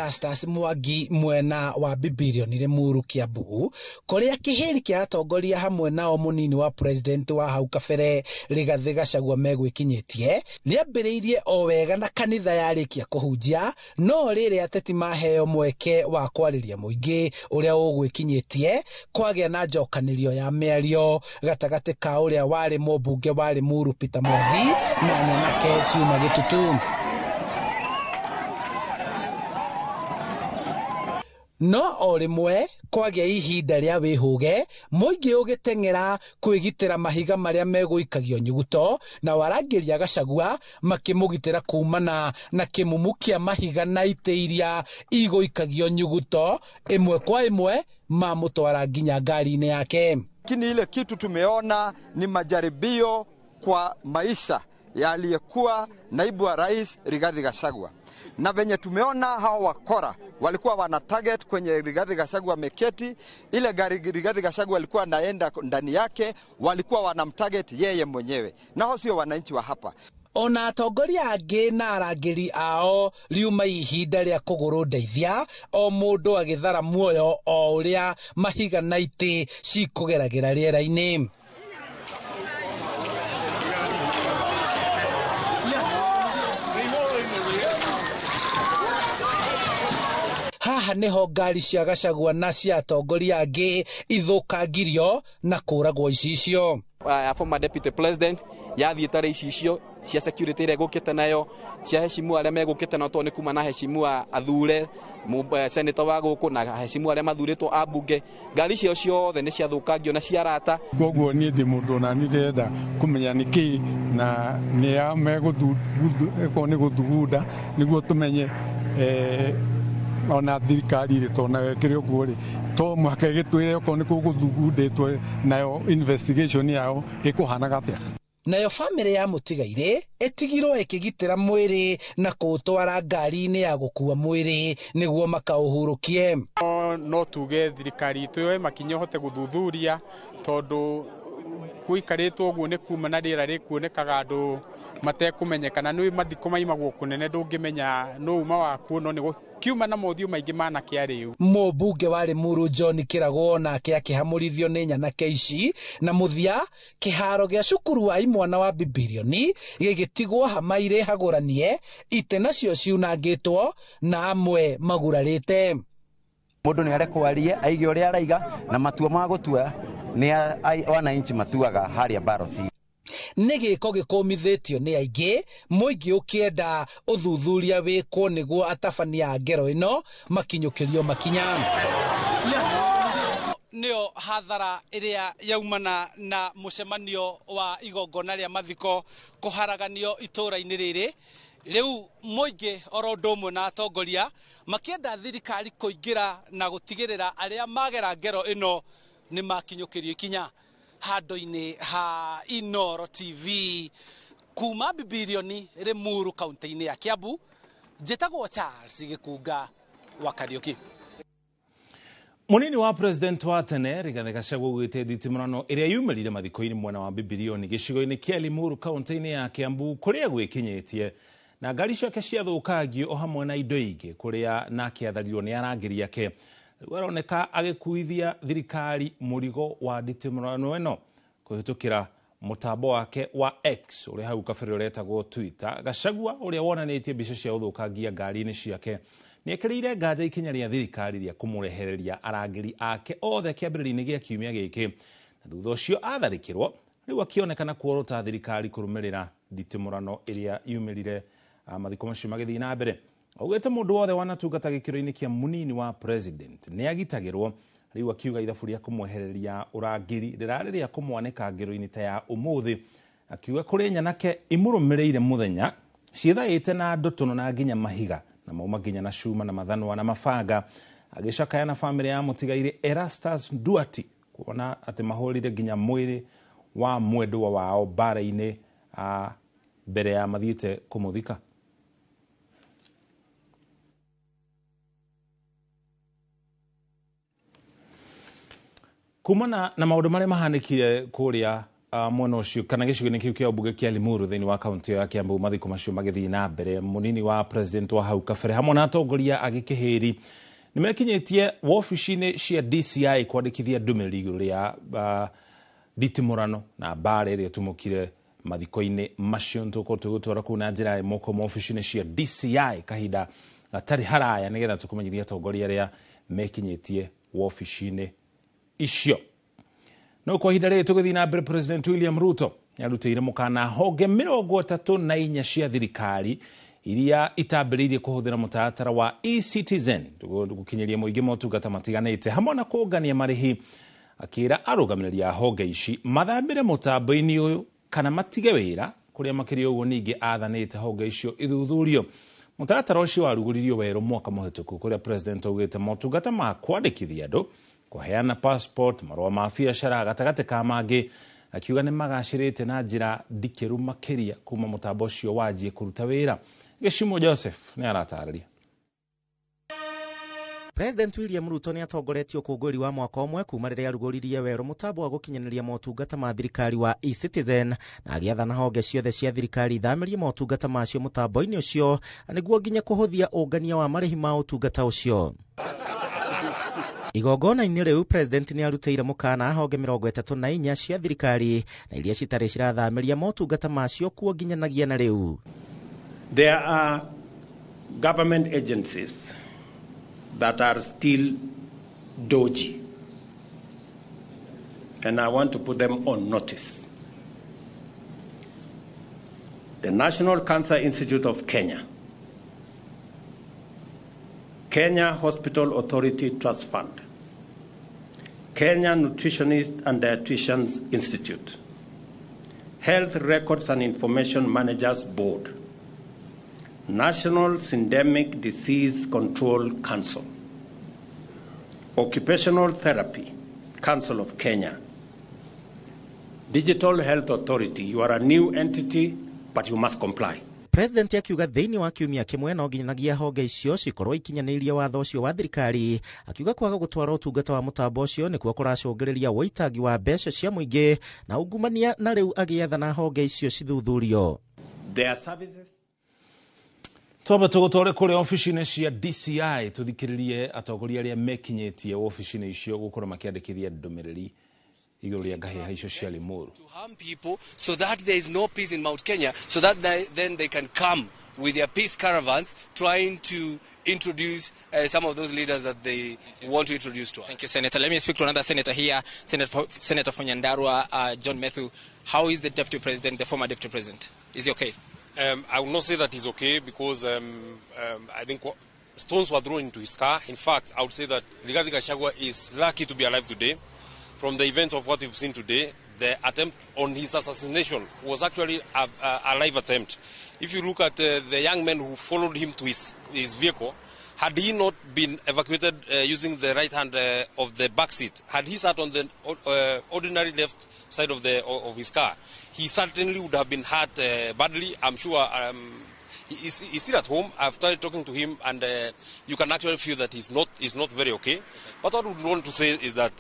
Erastus Mwangi mwena wa Bibilioni Limuru Kiambu kuria kihiri kia atongoria hamwe nao munini wa president wa hau kabere Rigathi Gachagua megwikinyitie niambiriirie o wega na kanitha yarikia kuhunjia no riri ateti maheo mweke wa kwariria muingi uria ugwikinyitie kwagia na njokanirio ya miario gatagati ka uria wari mubunge wa Limuru Peter Mwathi na nyanake ciuma gitutu. No o rimwe kwagia ihinda ria wihuge muingi ugiteng'era kwigitira mahiga maria meguikagio nyuguto na warangiria Gachagua makimugitira kumana na kimumu kia mahiga na ite iria iguikagio nyuguto imwe kwa imwe mamutwara nginya ngari-ini yake. Lakini ile kitu tumeona ni majaribio kwa maisha ya aliyekuwa naibu wa rais Rigathi Gachagua. Na venye tumeona hao wakora walikuwa wana target kwenye Rigathi Gachagua meketi, ile gari Rigathi Gachagua alikuwa anaenda ndani yake, walikuwa wanamtarget yeye mwenyewe. Na hao sio wananchi wa hapa. Ona atongoria angĩ na arangĩri ao riuma ihinda rĩa kũgũrũ ndeithia o mũndũ agĩthara muoyo o ũrĩa mahiga na itĩ cikũgeragĩra rĩera-inĩ. Haha niho ngari cia Gachagua na cia atongoria angĩ ithũkangirio na kũragwo icicio. Former deputy president yathiĩte rĩ icicio cia security iria gũkĩte nayo cia heshimu arĩa megũkĩte nao tondũ nĩ kuma na heshimu athure senator wa gũkũ na heshimu arĩa mathurĩtwo a bunge, ngari ciao ciothe nĩ ciathũkangio na ciarata. Koguo niĩ ndĩ mũndũ ona niĩ ndĩrenda kũmenya nĩkĩ na nĩa megũkorwo nĩ gũthugunda nĩguo tũmenye ona thirikari rĩ tondũ nayo ĩkĩrĩ ũguo rĩ to mũhaka ĩgĩtwĩre okorwo nĩ kũgũthugundĩtwo nayo investigation yao ĩkũhanaga atĩa. Nayo bamĩrĩ ya mũtigairĩ ĩtigirwo ĩkĩgitĩra mwĩrĩ na kũũtwara ngari-inĩ ya gũkua mwĩrĩ nĩguo makaũhurũkie. No tuge thirikari itũ yoe makinya ĩhote gũthuthuria tondũ gũikarĩtwo ũguo nĩ kuma na rĩera rĩkuonekaga andũ matekũmenyekana nĩ mathiko maimagwo kũnene ndũngĩmenya nũ uma wakuo no nĩ kiuma na mothiũ maingĩ manake arĩu. Mũmbunge wa Limuru John Kĩragwo nake akĩhamũrithio nĩ nyanake ici na mũthia kĩharo gĩa cukuru wa imwana wa Bibilioni gĩgĩtigwo hama irĩ hagũranie ite nacio ciunangĩtwo na amwe magurarĩte. Mũndũ nĩ arekwo arie aige ũrĩa araiga na matua ma gũtua nĩ wananchi matuaga harĩa baroti. Nĩ gĩko gĩkũmithĩtio nĩ aingĩ mũingĩ ũkĩenda ũthuthuria wĩkwo nĩguo atabania a ngero ĩno makinyũkĩrio makinya. Nĩyo hathara ĩrĩa yaumana na mũcemanio wa igongona rĩa mathiko kũharaganio itũũra-inĩ rĩrĩ. Rĩu mũingĩ oro ũndũ ũmwe na atongoria makĩenda thirikari kũingĩra na gũtigĩrĩra arĩa magera ngero ĩno nĩ makinyũkĩrio ikinya. Handũ-inĩ ha Inooro TV kuma Bibilioni Limuru kaunti-inĩ ya Kiambu, njĩtagwo Charles Gĩkunga wa Kariuki. Munini wa president wa tene Rigathi Gachagua augĩte nditimũrano ĩrĩa yumĩrire mathiko-inĩ mwena wa Bibilioni gĩcigo-inĩ kĩa Limuru kaunti-inĩ ya Kiambu kũrĩa gwĩkinyĩtie na ngari ciake ciathũkangio o hamwe na indo ingĩ kũrĩa nake atharirwo nĩ arangĩri ake. Rĩu aroneka agĩkuithia thirikari mũrigo wa nditimũrano ĩno kũhĩtũkĩra mũtambo wake wa X ũrĩa hau kabere ũretagwo Twitter. Gachagua ũrĩa wonanĩtie mbica cia ũthũkangia ngari-inĩ ciake nĩekĩrĩire nganja ikinya rĩa thirikari rĩa kũmũrehereria arangĩri ake othe kĩambĩrĩria-inĩ gĩa kiumia gĩkĩ na thutha ũcio atharĩkĩrwo rĩu akĩonekana kuorota thirikari kũrũmĩrĩra nditimũrano ĩrĩa yumĩrire mathiko macio magĩthiĩ na mbere. Augĩte mũndũ wothe wanatungata gĩkĩro-inĩ kĩa munini wa president nĩ agitagĩrwo. Rĩu akiuga ithabu rĩa kũmwehereria ũrangĩri rĩrarĩ rĩa kũmwanĩka ngero-inĩ ta ya ũmũthĩ, akiuga kũrĩ nyanake imũrũmĩrĩire mũthenya ciĩthaĩte na ndũtũno na nginya mahiga na mauma nginya na cuma na mathanwa na mabanga. Agĩcakaya na bamĩrĩ ya mũtigairĩ Erastus Nduati kuona atĩ mahũrire nginya mwĩrĩ wa mwendwa wao mbara-inĩ mbere ya mathiĩte kũmũthika. Kumana na maũndũ marĩa mahanĩkire kũrĩa Mwena ũcio kana gĩcigo-inĩ kĩu kĩa ũmbunge kĩa Limuru thĩinĩ wa kaunti ya Kiambu, mathiko macio magĩthiĩ na mbere, mũnini wa president wa hau kabere hamwe na atongoria a gĩkĩhĩri nĩ mekinyĩtie wobici-inĩ cia DCI kwandĩkithia ndũmĩrĩri igũrũ rĩa nditimũrano na mbara ĩrĩa ĩtumũkire mathiko-inĩ macio. Nĩtũgũkorwo tũgĩtwara kũu na njĩra ya ĩmwe kwa wobici-inĩ cia DCI kahinda gatarĩ haraya nĩgetha tũkũmenyithia atongoria arĩa mekinyĩtie wobici-inĩ icio. No kwa ihinda rĩrĩ tũgĩthiĩ na mbere, President William Ruto nĩarutĩire mũkana honge 34 cia thirikari iria itambĩrĩirie kũhũthĩra mũtaratara wa eCitizen gũkinyĩria mũingĩ motungata matiganĩte hamwe na kũngania marĩhi, akĩra arũgamĩrĩri a honge ici mathambĩre mũtambo-inĩ ũyũ kana matige wĩra. Kũrĩa makĩria ũguo ningĩ athanĩte honge icio ithuthurio. Mũtaratara ũcio warugũririo werũ mwaka mũhĩtũku, kũrĩa president augĩte motungata ma kwandĩkithia andũ, kũheana passport, marũa ma biacara gatagatĩ ka mangĩ, akiuga nĩ magacĩrĩte na njĩra ndikĩru makĩria kuma mũtambo ũcio wanjie kũruta wĩra. Gĩcimo Joseph nĩ aratarĩria. President William Ruto nĩ atongoretie ũkũngũĩri wa mwaka ũmwe kuma rĩrĩa arugũririe werũ mũtambo wa gũkinyanĩria motungata ma thirikari wa eCitizen, na agĩathana honge ciothe cia thirikari ithamĩrie motungata macio mũtambo-inĩ ũcio nĩguo nginya kũhũthia ũngania wa marĩhi ma ũtungata ũcio. Igongona-inĩ rĩu, president nĩ arutĩire mũkana honge 34 cia thirikari na iria citarĩ cirathamĩria motungata macio kuo nginyanagia na rĩu. There are government agencies that are still dodgy, and I want to put them on notice. The National Cancer Institute of Kenya, Kenya Hospital Authority Trust Fund, Kenya Nutritionists and Dietitians Institute, Health Records and Information Managers Board, National Syndemic Disease Control Council, Occupational Therapy Council of Kenya, Digital Health Authority. You are a new entity, but you must comply. President akiuga thĩinĩ wa kiumia kĩmwe no nginyagia honge icio cikorwo ikinyanĩirie watho ũcio wa thirikari, akiuga kwaga gũtwara ũtungata wa mũtambo ũcio nĩkuo kũracũngĩrĩria wũitangi wa mbeca cia mũingĩ na ungumania, na rĩu agĩathana honge icio cithuthurio. Their services. Twambe tũgũtware kũrĩa obici-inĩ cia DCI tũthikĩrĩrie atongoria arĩa mekinyĩtie obici-inĩ icio gũkorwo makĩandĩkithia ndũmĩrĩri igũrũ rĩa ngahĩha icio cia Limuru. To harm people so that there is no peace in Mount Kenya, so that then they can come with their peace caravans trying to introduce some of those leaders that they want to introduce to us. Thank you, Senator. Let me speak to another senator here, Senator from Nyandarua, John Methu. How is the deputy president, the former deputy president? Is he okay? I will not say that he's okay because I think stones were thrown into his car. In fact, I would say that Rigathi Gachagua is lucky to be alive today. From the events of what we've seen today, the attempt on his assassination was actually a live attempt. If you look at the young men who followed him to his vehicle, had he not been evacuated using the right hand of the back seat, had he sat on the ordinary left side of his car, he certainly would have been hurt badly. I'm sure he's still at home. I've started talking to him, and you can actually feel that he's not very okay. But what I would want to say is that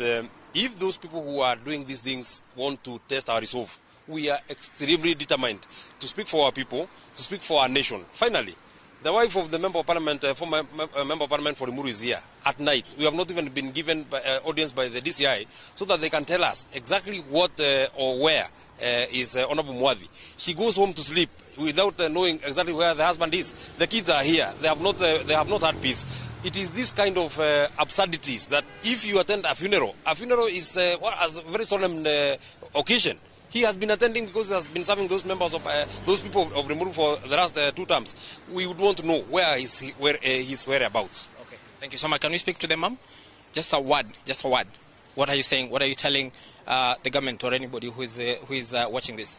if those people who are doing these things want to test our resolve, we are extremely determined to speak for our people, to speak for our nation. Finally, the wife of the Member of Parliament, former Member of Parliament for Limuru is here at night. We have not even been given audience by the DCI so that they can tell us exactly what or where is Honorable Mwathi. She goes home to sleep without knowing exactly where the husband is. The kids are here. They have not had peace. It is this kind of absurdities that if you attend a funeral is a very solemn occasion. He has been attending because he has been serving those members of those people of Limuru for the last 2 terms. We would want to know where is he, where his whereabouts. Okay, thank you so much. Can we speak to them, ma'am? Just a word, just a word. What are you saying? What are you telling the government or anybody who is watching this?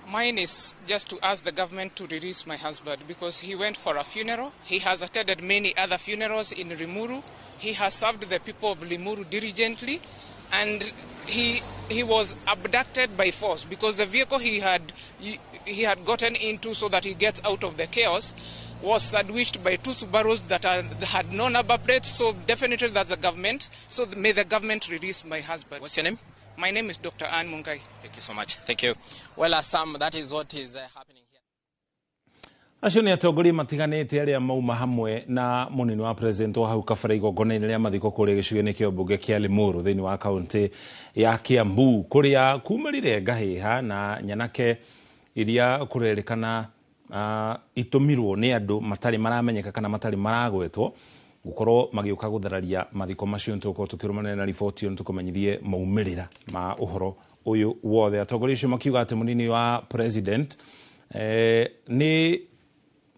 Mine is just to ask the government to release my husband because he went for a funeral. He has attended many other funerals in Limuru. He has served the people of Limuru diligently, and he was abducted by force because the vehicle he had gotten into so that he gets out of the chaos was sandwiched by 2 Subarus that had no number plates. So definitely that's the government. So may the government release my husband. What's your name? My name is Dr. Anne Mungai. Thank you so much. Thank you. Well, Sam, that is what is happening here. Acio nĩ atongoria matiganĩte arĩa mauma hamwe na mũnini wa president wa hau kabere igongona-inĩ rĩa mathiko kũrĩa gĩcigo-inĩ kĩa mbunge kĩa Limuru thĩinĩ wa kaũntĩ ya Kiambu, kũrĩa kumĩrire ngahĩha na nyanake iria kũrerĩkana itũmirwo nĩ andũ matarĩ maramenyeka kana matarĩ maragwetwo gũkorwo magĩũka gũthararia mathiko macio. Nĩ tũgũkorwo tũkĩrũmanĩrĩra na riboti ĩyo, nĩ tũkũmenyithie maumĩrĩra ma ũhoro ũyũ wothe. Atongoria acio makiuga atĩ mũnini wa president nĩ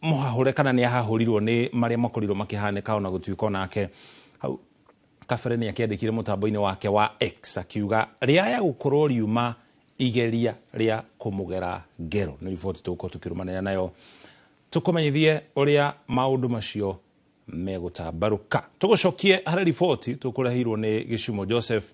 mũhahũre kana nĩ ahahũrirwo nĩ marĩa makorirwo makĩhanĩka, ona gũtuĩka onake hau kabere nĩ akĩandĩkire mũtambo-inĩ wake wa X akiuga rĩaya gũkorwo riuma igeria rĩa kũmũgera ngero. Nĩ riboti tũgũkorwo tũkĩrũmanĩrĩra nayo, tũkũmenyithie ũrĩa maũndũ macio megũtambarũka. Tũgũcokie harĩ riboti tũkũreheirwo nĩ Gĩcumo Joseph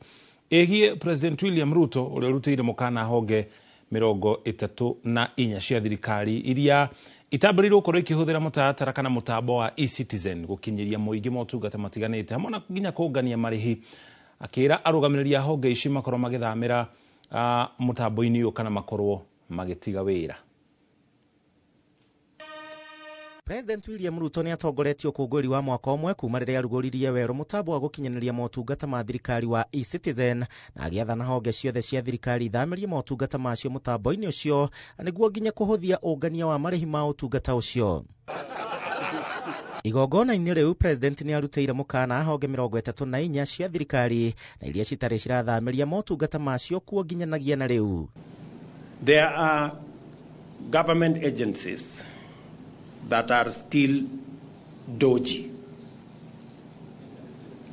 ĩgiĩ President William Ruto, ũrĩa ũrutĩire mũkana honge 34 cia thirikari iria itambĩrĩirwo gũkorwo ikĩhũthĩra mũtaratara kana mũtambo wa eCitizen gũkinyĩria mũingĩ motungata matiganĩte, hamwe na nginya kũngania marĩhi, akĩra arũgamĩrĩri a honge ici makorwo magĩthamĩra mũtambo-inĩ ũyũ kana makorwo magĩtiga wĩra. President William Ruto nĩ atongoretie ũkũngũĩri wa mwaka ũmwe kuma rĩrĩa arugũririe werũ mũtambo wa gũkinyanĩria motungata ma thirikari wa eCitizen, na agĩathana honge ciothe cia thirikari ithamĩrie motungata macio mũtambo-inĩ ũcio nĩguo nginya kũhũthia ũngania wa marĩhi ma ũtungata ũcio. Igongona-inĩ rĩu, President nĩ arutĩire mũkana honge 34 cia thirikari na iria citarĩ cirathamĩria motungata macio kuo nginyanagia na rĩu. There are government agencies that are still dodgy,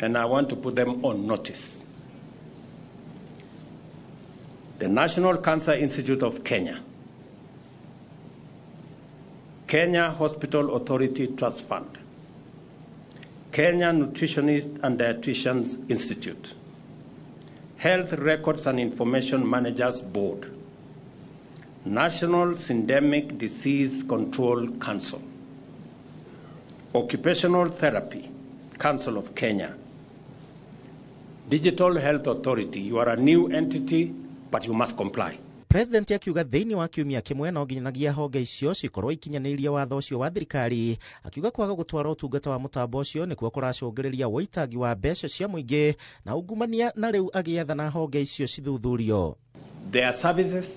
and I want to put them on notice. The National Cancer Institute of Kenya, Kenya Hospital Authority Trust Fund, Kenya Nutritionists and Dietitians Institute, Health Records and Information Managers Board, National Syndemic Disease Control Council, Occupational Therapy Council of Kenya, Digital Health Authority. You are a new entity, but you must comply. President akiuga thĩinĩ wa kiumia kĩmwe no nginyagia honge icio cikorwo ikinyanĩirie watho ũcio wa thirikari, akiuga kwaga gũtwara ũtungata wa mũtambo ũcio nĩkuo kũracũngĩrĩria ũitangi wa mbeca cia mũingĩ na ungumania, na rĩu agĩathana honge icio cithuthurio. Their services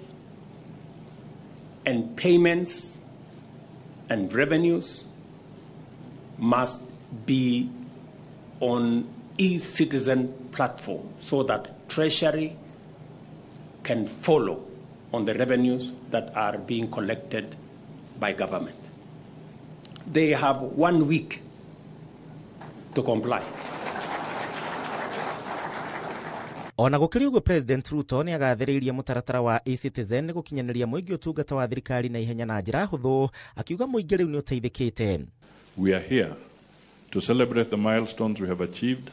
and payments and revenues must be on e-citizen platform so that Treasury can follow on the revenues that are being collected by government. They have 1 week to comply. Ona gũkĩrĩ ũguo, President Ruto nĩ agathĩrĩirie mũtaratara wa eCitizen gũkinyanĩria mũingĩ ũtungata wa thirikari na ihenya na njĩra hũthũ, akiuga mũingĩ rĩu nĩ ũteithĩkĩte. We are here to celebrate the milestones we have achieved,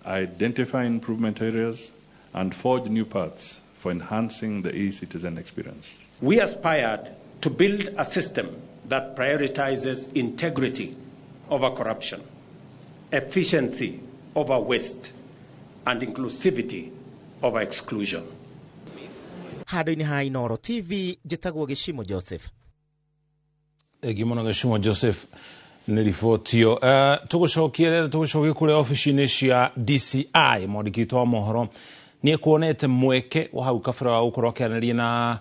identify improvement areas, and forge new paths for enhancing the e-citizen experience. We aspired to build a system that prioritizes integrity over corruption, efficiency over waste, and inclusivity over exclusion. Handũ-inĩ ha Inooro TV, njĩtagwo Gĩcimo Joseph. Egi mũno Gĩcimo Joseph nĩ riboti ĩyo. Tũgũcokie tũgũcokie kũrĩa obici-inĩ cia DCI, mwandĩki witũ wa mohoro nĩ ekuonete mweke wa hau kabere wa gũkorwo akĩaranĩria na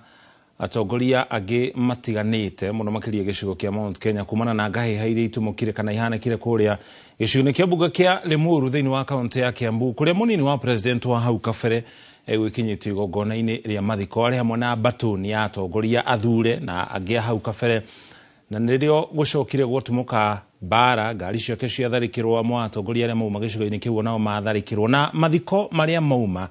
atongoria angĩ matiganĩte mũno makĩria gĩcigo kĩa Mount Kenya kumana na ngahĩha iria itumũkire kana ihanĩkire kũrĩa gĩcigo-inĩ kĩa mbunge kĩa Limuru thĩinĩ wa kaũntĩ ya Kiambu, kũrĩa mũnini wa president wa hau kabere egwĩkinyĩtio igongona-inĩ rĩa mathiko arĩ hamwe na mbatũni ya atongoria athure na angĩ a hau kabere, na nĩrĩo gũcokire gwatumũka mbara, ngari ciake ciatharĩkĩrwo, amwe a atongoria arĩa mauma gĩcigo-inĩ kĩu nao matharĩkĩrwo, na mathiko marĩa mauma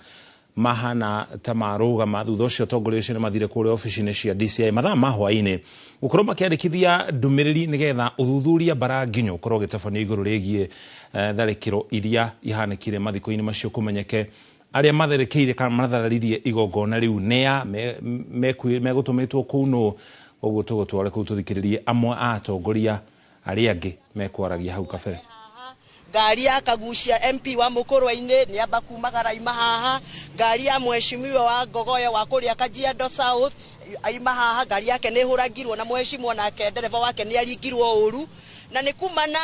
mahana ta marũgama. Thutha ũcio atongoria acio nĩ mathire kũrĩa obici-inĩ cia DCI mathaa ma hwaĩ-inĩ gũkorwo makĩandĩkithia ndũmĩrĩri nĩgetha ũthuthuria mbara nginyo ũkorwo ũgĩtabanio igũrũ rĩgiĩ tharĩkĩro iria ihanĩkire mathiko-inĩ macio, kũmenyeke arĩa matharĩkĩire kana mathararirie igongona rĩu nĩa megũtũmĩtwo kũu nũ. Ũguo tũgũtware kũu tũthikĩrĩrie amwe a atongoria arĩa angĩ mekwaragia hau kabere. Ngari ya Kagucia MP wa Mukurwe-ini ni amba kumagara ima haha. Ngari ya mheshimiwa wa Ngogoyo wa kuria Kajiado South aima haha, ngari yake ni huragirwo na mheshimiwa nake ndereba wake ni aringirwo uru. Na ni kumana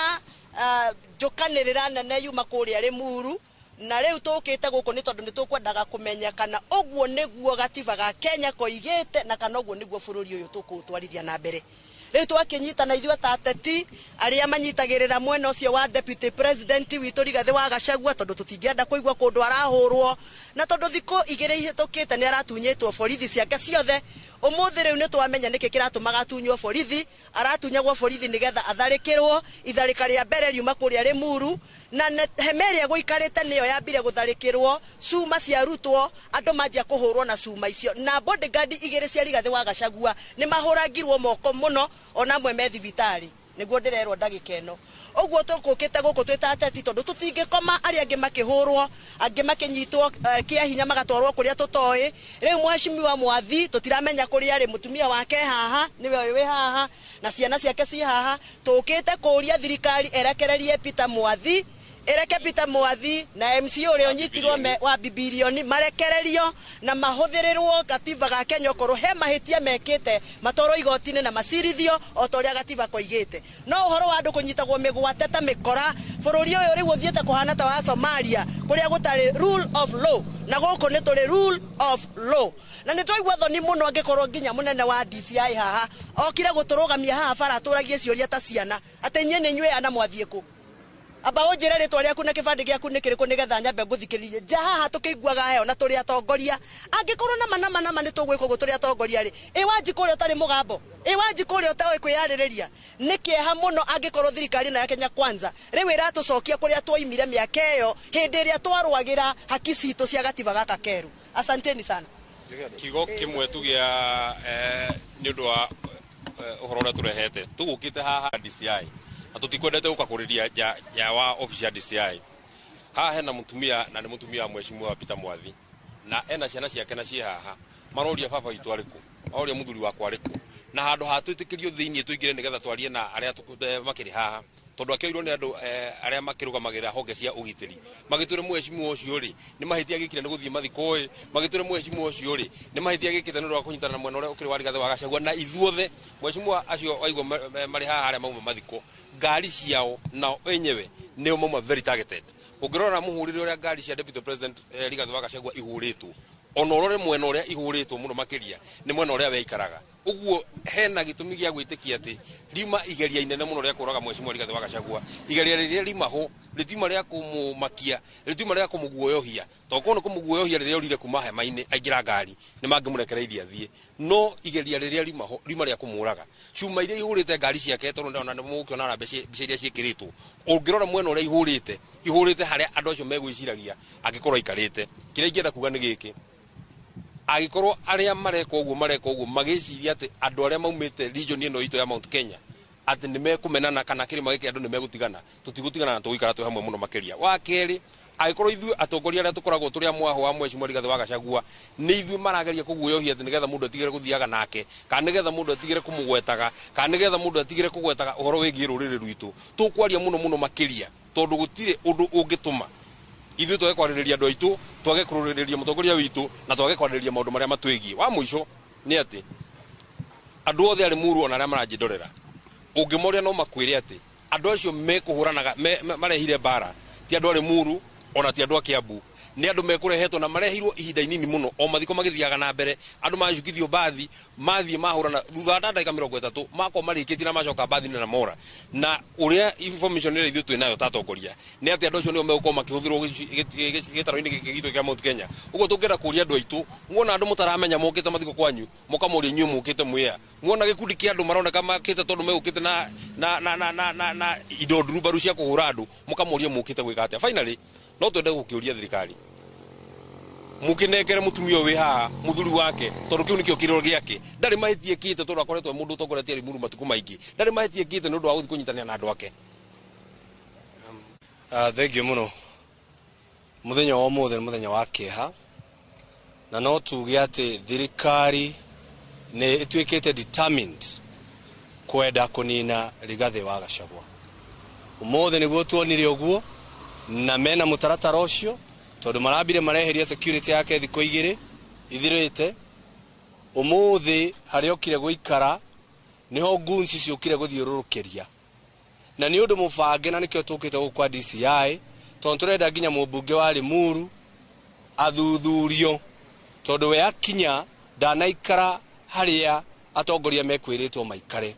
njukanirira nene yuma kuria Limuru. Na riu tukite guku ni tondu ni tukwendaga kumenya kana uguo niguo gatiba ga Kenya koigite na kana uguo niguo bururi uyu tukutwarithia na mbere. Riu twakinyitana ithuĩ ta ateti aria manyitagĩrĩra mwena ũcio wa deputy president witũ Rigathĩ wa Gachagua, tondũ tũtingĩenda kũigua kũndũ arahũrwo, na tondũ thikũ igĩrĩ ihĩtũkĩte nĩ aratunyĩtwo borithi ciake ciothe. Ũmũthĩ rĩu nĩ twamenya nĩkĩ kĩratũmaga atunywo borithi. Aratunyagwo borithi nĩgetha atharĩkĩrwo. Itharĩka rĩa mbere riuma kũrĩa Limuru, na hema ĩrĩa gũikarĩte nĩyo yambire gũtharĩkĩrwo, cuma ciarutwo, andũ manjia kũhũrwo na cuma icio. Na bodyguard igĩrĩ cia Rigathĩ wa Gachagua nĩ mahũrangirwo moko mũno, ona amwe me thibitarĩ, nĩguo ndĩrerwo ndagĩka ĩno. Ũguo tũkũkĩte gũkũ twĩ ta ateti tondũ tũtingĩkoma arĩa angĩ makĩhũrwo, angĩ makĩnyitwo kĩa hinya magatwarwo kũrĩa tũtoĩ. Rĩu mheshimiwa Mwathi tũtiramenya kũrĩa arĩ, mũtumia wake haha nĩwe ũyũ wĩ haha na ciana ciake ci haha. Tũkĩte kũria thirikari erekererie Peter Mwathi, ereke Peter Mwathi na MC ũrĩa ũnyitirwo wa bibilioni marekererio na mahũthĩrĩrwo gatiba ga Kenya okorwo he mahĩtia mekĩte matwarwo igoti-inĩ na macirithio o ta ũrĩa gatiba koigĩte. No ũhoro wa andũ kũnyitagwo mĩgwate ta mĩkora, bũrũri ũyũ rĩu ũthiĩte kũhana ta wa Somalia kũrĩa gũtarĩ rule of law, na gũkũ nĩ tũrĩ rule of law. Na nĩ twaigua thoni mũno angĩkorwo nginya mũnene wa DCI haha okire gũtũrũgamia haha bara atũragie ciũria ta ciana atĩ inyuĩ nĩ inyuĩ ana mwathiĩ kũ. Amba ũnjĩre rĩtwa rĩaku na kĩbandĩ gĩaku nĩ kĩrĩkũ nĩgetha nyambe ngũthikĩrĩrie. Nja haha tũkĩiguaga heho na tũrĩ atongoria. Angĩkorwo nama nama nama nĩ tũgwĩka ũguo tũrĩ atongoria rĩ, ĩ Wanjikũ ũrĩa ũtarĩ mũgambo, ĩ Wanjikũ ũrĩa ũtoĩ kwĩyarĩrĩria. Nĩ kĩeha mũno angĩkorwo thirikari ĩno ya Kenya Kwanza rĩu ĩratũcokia kũrĩa twoimire mĩaka ĩyo hĩndĩ ĩrĩa twarũagĩra haki citũ cia gatiba gaka keru. Asanteni sana. Kiugo kĩmwe tu gĩa nĩ ũndũ wa ũhoro ũrĩa tũrehete, tũgũkĩte haha DCI na tũtikwendete gũka kũrĩria nja wa office ya DCI. Haha hena mũtumia na nĩ mũtumia wa mheshimiwa Peter Mwathi, na ena ciana ciake na ciĩ haha. Maroria baba witũ arĩ kũ, maroria mũthuri wakwa arĩ kũ, na handũ ha twĩtĩkĩrio thĩiniĩ tũingĩre nĩgetha twarie na arĩa makĩrĩ haha, tondũ akĩoirwo nĩ andũ arĩa makĩrũgamagĩrĩra honge cia ũgitĩri. Magĩtwĩre mheshimiwa ũcio rĩ nĩ mahĩtia agĩkire nĩ gũthiĩ mathiko ĩ, magĩtwĩre mheshimiwa ũcio rĩ nĩ mahĩtia agĩkĩte nĩ ũndũ wa kũnyitana na mwena ũrĩa ũkĩrĩ wa Rigathĩ wa Gachagua. Na ithuothe mheshimiwa acio waigua marĩ haha arĩa mauma mathiko, ngari ciao nao enyewe nĩo mauma very targeted. Ũngĩrora mũhũrĩre ũrĩa ngari cia deputy president Rigathĩ wa Gachagua ihũrĩtwo, ona ũrore mwena ũrĩa ihũrĩtwo mũno makĩria nĩ mwena ũrĩa weikaraga. Ũguo hena gĩtũmi gĩa gwĩtĩkia atĩ riuma igeria inene mũno rĩa kũraga mheshimiwa Rigathĩ wa Gachagua. Igeria rĩrĩa riuma ho rĩtiuma rĩa kũmũmakia, rĩtiuma rĩa kũmũguoyohia, tondũ korwo nĩ kũmũguoyohia rĩrĩa orire kuma hema-inĩ aingĩra ngari nĩ mangĩmũrekereirie athiĩ. No igeria rĩrĩa riuma ho riuma rĩa kũmũraga. Cuma iria ihũrĩte ngari ciake, tondũ ndĩrona nĩ mũgũkĩona mbica iria ciĩkĩrĩtwo, ũngĩrora mwena ũrĩa ihũrĩte, ihũrĩte harĩa andũ acio megwĩciragia angĩkorwo aikarĩte. Kĩrĩa ingĩenda kuga nĩ gĩkĩ, angĩkorwo arĩa mareka ũguo mareka ũguo magĩciria atĩ andũ arĩa maumĩte region ĩno itũ ya Mount Kenya atĩ nĩ mekũmenana kana kĩrĩma gĩkĩ andũ nĩ megũtigana, tũtigũtigana na tũgũikara twĩ hamwe mũno makĩria. Wa kerĩ, angĩkorwo ithuĩ atongoria arĩa tũkoragwo tũrĩ a mwaho wa mheshimiwa Rigathĩ wa Gachagua nĩ ithuĩ marageria kũguoyohia atĩ nĩgetha mũndũ atigĩre gũthiaga nake, kana nĩgetha mũndũ atigĩre kũmũgwetaga, kana nĩgetha mũndũ atigĩre kũgwetaga ũhoro wĩgiĩ rũrĩrĩ rwitũ, tũkwaria mũno mũno makĩria, tondũ gũtirĩ ũndũ ũngĩtũma ithuĩ twage kwarĩrĩria andũ aitũ, twage kũrũrĩrĩria mũtongoria witũ, na twage kwarĩrĩria maũndũ marĩa matwĩgiĩ. Wa mũico nĩ atĩ andũ othe arĩ Muru ona arĩa maranjĩndorera, ũngĩmoria no makwĩre atĩ andũ acio mekũhũranaga marehire mbara ti andũ arĩ Muru ona ti andũ a Kiambu, nĩ andũ mekũrehetwo na marehirwo ihinda inini mũno, o mathiko magĩthiaga na mbere, andũ macukithio mbathi, mathiĩ mahũrana, thutha wa ndagĩka 30 makorwo marĩkĩtie na macoka mbathi-inĩ na mora. Na ũrĩa information ĩrĩa ithuĩ twĩ nayo ta atongoria nĩ atĩ andũ acio nĩo megũkorwo makĩhũthĩrwo gĩtarũ-inĩ gĩkĩ gitũ kĩa Mount Kenya. Ũguo tũngĩenda kũria andũ aitũ, muona andũ mũtaramenya mokĩte mathiko kwanyu, mũkamoria inyuĩ mũkĩte mwĩa. Muona gĩkundi kĩa andũ maroneka makĩte tondũ megũkĩte na indo ndurumbaru cia kũhũra andũ, mũkamoria mũkĩte gwĩka atĩa. Finally, no twende gũkĩũria thirikari mukinengere mutumia wi haha muthuri wake tondu kiu nikio kiriro giake ndari mahitie kite tondu akoretwo mundu utongoretie Limuru matuku maingi ndari mahitie kite nundu wa guthi kunyitania na andu ake. Thengiũ mũno. Mũthenya wa ũmũthĩ nĩ mũthenya wa kĩeha, na no tuge atĩ thirikari nĩ ĩtuĩkĩte determined kwenda kũnina Rigathĩ wa Gachagua. Ũmũthĩ nĩguo tuonire ũguo, Na mena mũtaratara ũcio tondũ marambire mareheria security yake thikũ igĩrĩ ithirĩte. Ũmũthĩ harĩa okire gũikara niho goons ciũkire gũthiũrũrũkĩria, na nĩ ũndũ mũbange, na nĩkĩo tũkĩte gũkũ kwa DCI tondũ tũrenda nginya mũmbunge wa Limuru athuthurio, tondũ we akinya ndanaikara harĩa atongoria mekwĩrĩtwo maikare.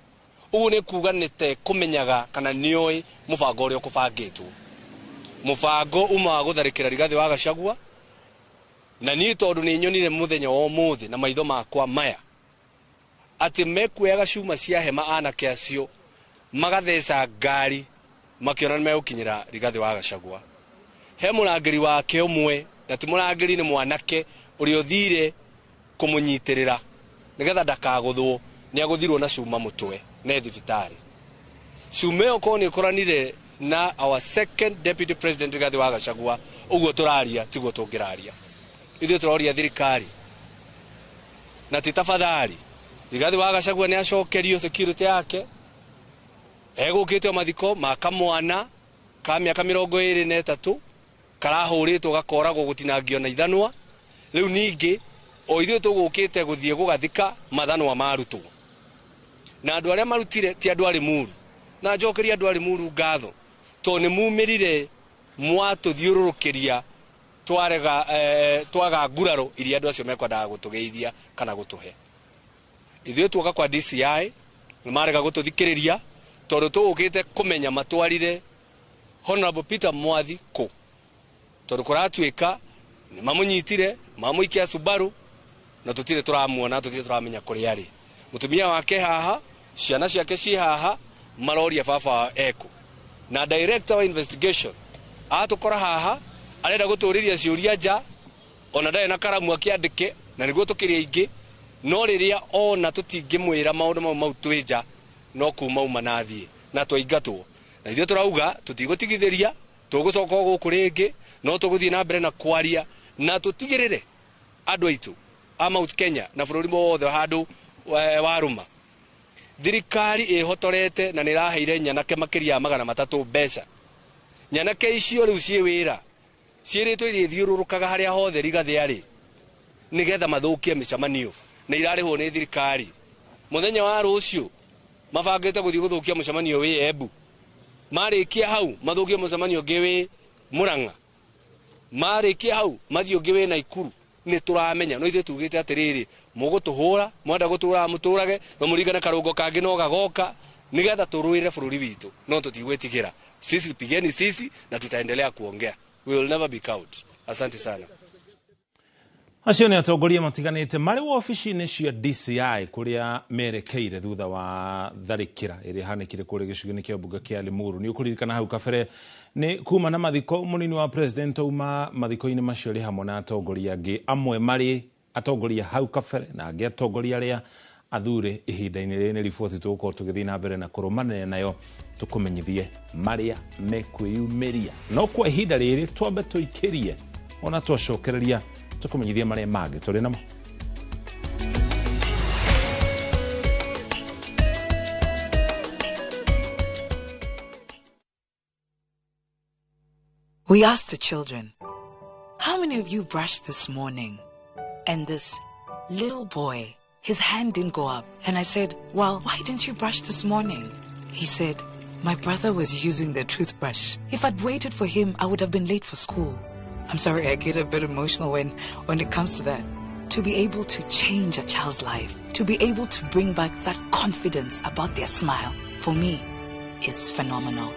Ũguo nĩ kuga nĩ te kũmenyaga kana nĩoĩ mũbango ũrĩa ũkũbangĩtwo. Mũbango uma wa gũtharĩkĩra Rigathĩ wa Gachagua, na niĩ tondũ nĩ nyonire mũthenya wa ũmũthĩ na maitho makwa maya atĩ mekuoyaga cuma cia hema anake acio magatheca ngari makiona nĩ megũkinyĩra Rigathĩ wa Gachagua. He mũrangĩri wake ũmwe, na ti mũrangĩri, nĩ mwanake ũrĩa ũthire kũmũnyitĩrĩra nĩgetha ndakagũthwo, nĩ agũthirwo na cuma mũtwe ne thibitarĩ. Cuma ĩyo korwo nĩ ĩkoranire na our second deputy president Rigathĩ wa Gachagua, ũguo tũraria tiguo tũngĩraria. Ithuĩ tũroria thirikari na ti tafadhali, Rigathĩ wa Gachagua nĩ acokerio security yake. Egũkĩte o mathiko ma kamwana ka mĩaka 23 karahũrĩtwo gakoragwo gũtinangio na ithanwa. Rĩu ningĩ o ithuĩ tũgũkĩte gũthiĩ gũgathika mathanwa marutwo, na andũ arĩa marutire ti andũ a Limuru. Na njokeria andũ a Limuru ngatho tondũ nĩ mumĩrire mwatũthiũrũrũkĩria twarega twaga nguraro iria andũ acio mekwendaga gũtũgeithia kana gũtũhe. Ithuĩ tuoka kwa DCI nĩ marega gũtũthikĩrĩria tondũ tũgũkĩte kũmenya matwarire Honorable Peter Mwathi kũ, tondũ kũratuĩka nĩ mamũnyitire mamũikia Subaru na tũtirĩ tũramuona, tũtirĩ tũramenya kũrĩa arĩ. Mũtumia wake haha, ciana ciake ciĩ haha, maroria baba ekũ. Na director wa investigation atũkora haha arenda gũtũrĩria ciũria nja, ona ndarĩ na karamu akĩandĩke, na nĩguo tũkĩrĩ aingĩ. No rĩrĩa ona tũtingĩmwĩra maũndũ mau mau twĩ nja, no kuma uma na athiĩ na twaingatwo. Na ithuĩ tũrauga tũtigũtigithĩria, tũgũcoka o gũkũ rĩngĩ, no tũgũthiĩ na mbere na kwaria na tũtigĩrĩre andũ aitũ a Mount Kenya na bũrũri wothe handũ warũma. Thirikari ĩhotorete na nĩ ĩraheire nyanake makĩria ya 300 mbeca. Nyanake icio rĩu ciĩ wĩra, ciĩrĩtwo irĩthiũrũrũkaga harĩa hothe Rigathĩ arĩ nĩgetha mathũkie mĩcemanio, na irarĩhwo nĩ thirikari. Mũthenya wa rũciũ mabangĩte gũthiĩ gũthũkia mũcemanio wĩ Embu, marĩkia hau mathũkie mũcemanio ũngĩ wĩ Murang'a, marĩkia hau mathiĩ ũngĩ wĩ Naikuru. Nĩ tũramenya, no ithuĩ tugĩte atĩrĩrĩ, mũgũtũhũra, mwenda gũtũraga mũtũrage, no mũringane karũngo kangĩ no gagoka nĩgetha tũrũĩre bũrũri witũ, no tũtigwĩtigĩra. Sisi pigeni sisi na tutaendelea kuongea. We will never be cowed. Asante sana. Acio nĩ atongoria matiganĩte marĩ wabici-inĩ cia DCI kũrĩa merekeire thutha wa tharĩkĩra ĩrĩa ĩhanĩkire kũrĩa gĩcigo-inĩ kĩa mbunge kĩa Limuru. Nĩ ũkũririkana hau kabere nĩ kuma na mathiko mũnini wa president auma mathiko-inĩ macio rĩ hamwe na atongoria angĩ, amwe marĩ atongoria hau kabere na angĩ atongoria arĩa athure ihinda-inĩ rĩrĩ. Nĩ riboti tũgũkorwo tũgĩthiĩ na mbere na kũrũmanĩrĩra nayo tũkũmenyithie marĩa mekwĩyumĩria, no kwa ihinda rĩrĩ twambe tũikĩrie ona twacokereria tũkũmenyithia marĩa mangĩ tũrĩ namo. We asked the children, how many of you brushed this morning? And this little boy, his hand didn't go up. And I said, well, why didn't you brush this morning? He said, my brother was using the toothbrush. If I'd waited for him, I would have been late for school. I'm sorry, I get a bit emotional when it comes to that. To be able to change a child's life, to be able to bring back that confidence about their smile, for me, is phenomenal.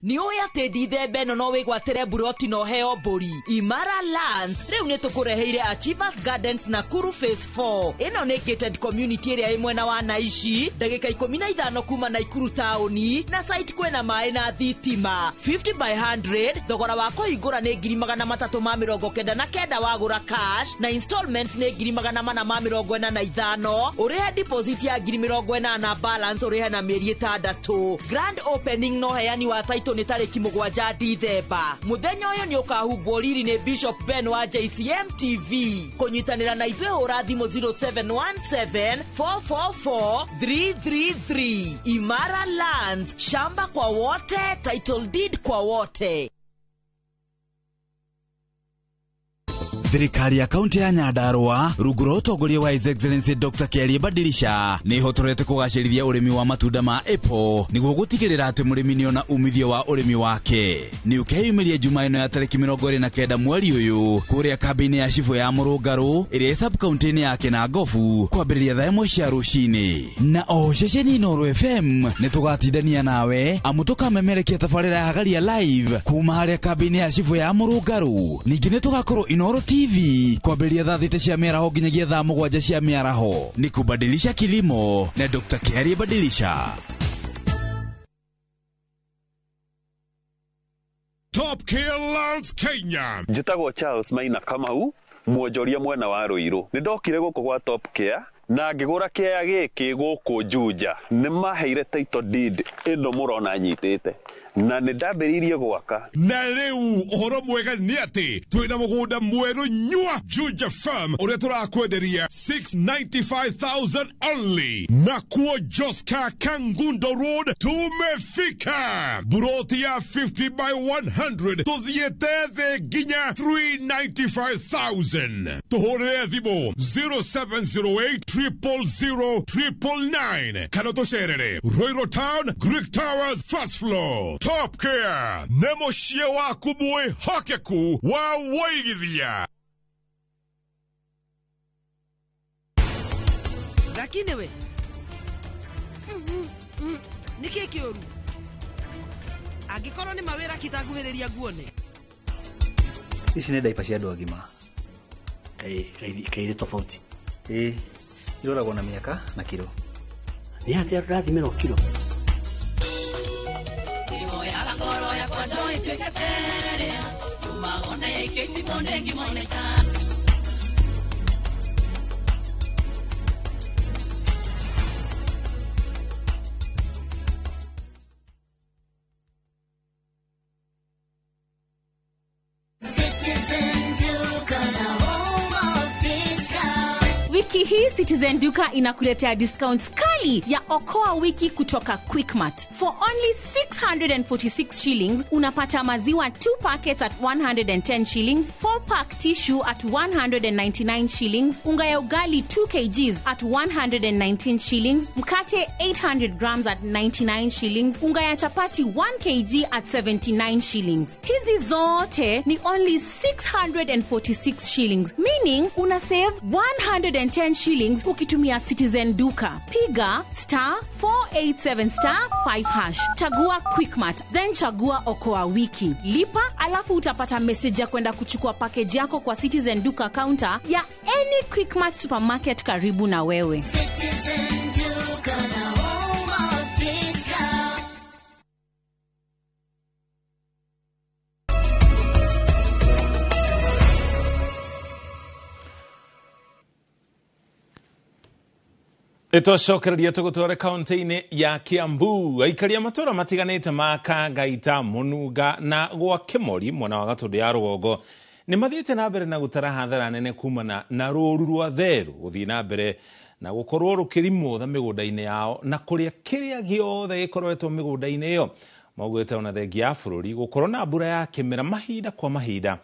Nĩ ũĩ atĩ ndithemba ĩno no wĩgwatĩre mburoti na ũheo mbũri. Imara Lands rĩu nĩ tũkũreheire Achievers Gardens Nakuru Phase 4. Ĩno nĩ gated community ĩrĩa ĩ mwena wa Naishi, ndagĩka 15 kuma Naikuru taũni, na site kwĩna maĩ na thitima. 50 by 100, thogora wa kũhingũra nĩ 399,000 wagũra cash, na installments nĩ 445,000. Ũrĩhe deposit ya 80,000 balance ũrĩhe na mĩeri 6. Grand opening no heani wa title nĩ tarĩki 7 Dithemba. Mũthenya ũyũ nĩ ũkahumbwo riri nĩ Bishop Ben wa JCM TV. Kũnyitanĩra na ithuĩ hũra thimũ 0717 444 333. Imara Lands, shamba kwa wote, title deed kwa wote. Thirikari ya kaunti ya Nyandarua rungu rwa ũtongoria wa His Excellency Dr. Kiarie Badilisha nĩ ĩhotorete kũgacĩrithia ũrĩmi wa matunda ma apple nĩguo gũtigĩrĩra atĩ mũrĩmi nĩona umithio wa ũrĩmi wake. Nĩ ũkeyumĩria Juma ĩno ya tarĩki 29 mweri ũyũ kũrĩa kambĩ-inĩ ya Cibũ ya Mũrũngarũ ĩrĩa ĩ sub-county-inĩ ya Kĩnangobu kwambĩrĩria thaa 1 cia rũcinĩ. Na oho ceceni Inooro FM nĩ tũgatindania nawe amu tũkamemerekia tabarĩra ya Hagaria live kuma harĩa kambĩ-inĩ ya Cibũ ya Mũrũngarũ. Ningĩ nĩ tũgakorwo Inooro TV kwambĩrĩria thaa 6 cia mĩaraho nginyagia thaa 7 cia mĩaraho. Ni kubadilisha kilimo na Dr. Kiarie Badilisha. Top Care Lands Kenya. Njĩtagwo Charles Maina Kamau, mwonjoria mwena wa Ruiru. Nĩ ndokire gũkũ gwa Top Care na ngĩgũra kĩaya gĩkĩ gũkũ Juja. Nĩ maheire title deed ĩno mũrona nyitĩte, na nĩ ndambĩrĩirie gwaka. Na rĩu ũhoro mwega nĩ atĩ twĩna mũgũnda mwerũ nyua Juja Farm ũrĩa tũrakwenderia 695,000 only. Na kuo Joska Kangundo Road tumefika. Buroti ya 50 by 100 tũthiĩte thĩ nginya 395,000. Tũhũrĩre thimũ 0708 000 999 kana tũcerere Ruiru Town, Greek Towers, first floor. Top Care nĩ mũciĩ waku mwĩhokeku wa wũigithia. Lakini we nĩ kĩ kĩũru angĩkorwo nĩ mawĩra kitaguhĩrĩria nguone. Ici nĩ ndaipa cia andũ agima. Kairĩ tofauti. Ĩĩ, iroragwo na mĩaka na kiro. Nĩ atĩa tũrathimĩrwo kiro? Wiki hii Citizen Duka inakuletea discounts kali ya Okoa Wiki kutoka Quickmart. For only 646 shillings unapata maziwa 2 packets at 110 shillings, 4 pack tissue at 199 shillings, unga ya ugali 2 kgs at 119 shillings, mkate 800 grams at 99 shillings, unga ya chapati 1 kg at 79 shillings. Hizi zote ni only 646 shillings, meaning una save 110 shillings ukitumia Citizen Duka. Piga star 487 star 5 hash. Chagua Quickmart, then chagua Okoa Wiki. Lipa, alafu utapata message ya kwenda kuchukua package yako kwa Citizen Duka counter ya any Quickmart supermarket karibu na wewe. Citizen Duka, the home of discount. Ĩtwacokereria tũgũtware kaunti-inĩ ya Kiambu. Aikaria matũra matiganĩte ma Kangaita, Mũnunga na gwa Kĩmori mwena wa Gatũndũ ya rũgongo nĩ mathiĩte na mbere na gũtara hathara nene kumana na rũru rwa therũ gũthiĩ na mbere na gũkorwo rũkĩrimũtha mĩgũnda-inĩ yao na kũrĩa kĩrĩa gĩothe gĩkoretwo mĩgũnda-inĩ ĩyo. Maugĩte ona thengia ya bũrũri gũkorwo na mbura ya kĩmera mahinda kwa mahinda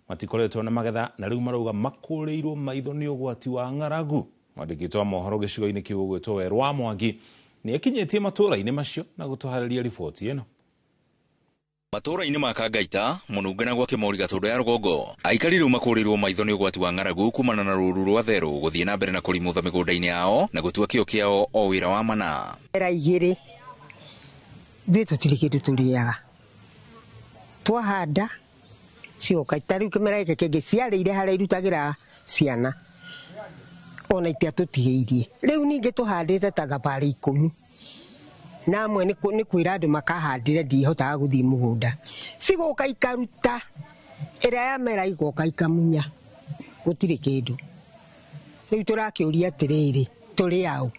matikoretwo na magetha na rĩu marauga makũrĩirwo maitho nĩ ũgwati wa ng'aragu. Mwandĩkĩtwo wa mohoro gĩcigo-inĩ kĩu ũgwĩtwo Werũ wa Mwangi nĩ akinyĩtie matũũra-inĩ macio na gũtũharĩria riboti ĩno. Matũũra-inĩ ma Kangaita, Mũnunga na gwa Kĩmori Gatũndũ ya rũgongo, aikari rĩu makũrĩirwo maitho nĩ ũgwati wa ng'aragu kumana na rũru rwa therũ gũthiĩ na mbere na kũrimũtha mĩgũnda-inĩ yao na gũtua kĩo kĩao o wĩra wa mana. Era igĩrĩ ithuĩ tũtirĩ kĩndũ tũrĩaga, twahanda cioka ta rĩu kĩmera gĩkĩ kĩngĩ ciarĩire harĩa irutagĩra ciana ona itiatũtigĩirie. Rĩu ningĩ tũhandĩte ta thabarĩ 10 na amwe nĩ kwĩra andũ makahandĩre, ndihotaga gũthiĩ mũgũnda. Cigoka ikaruta ĩrĩa yamera igoka ikamunya, gũtirĩ kĩndũ. Rĩu tũrakĩũria atĩrĩrĩ, tũrĩ aũ?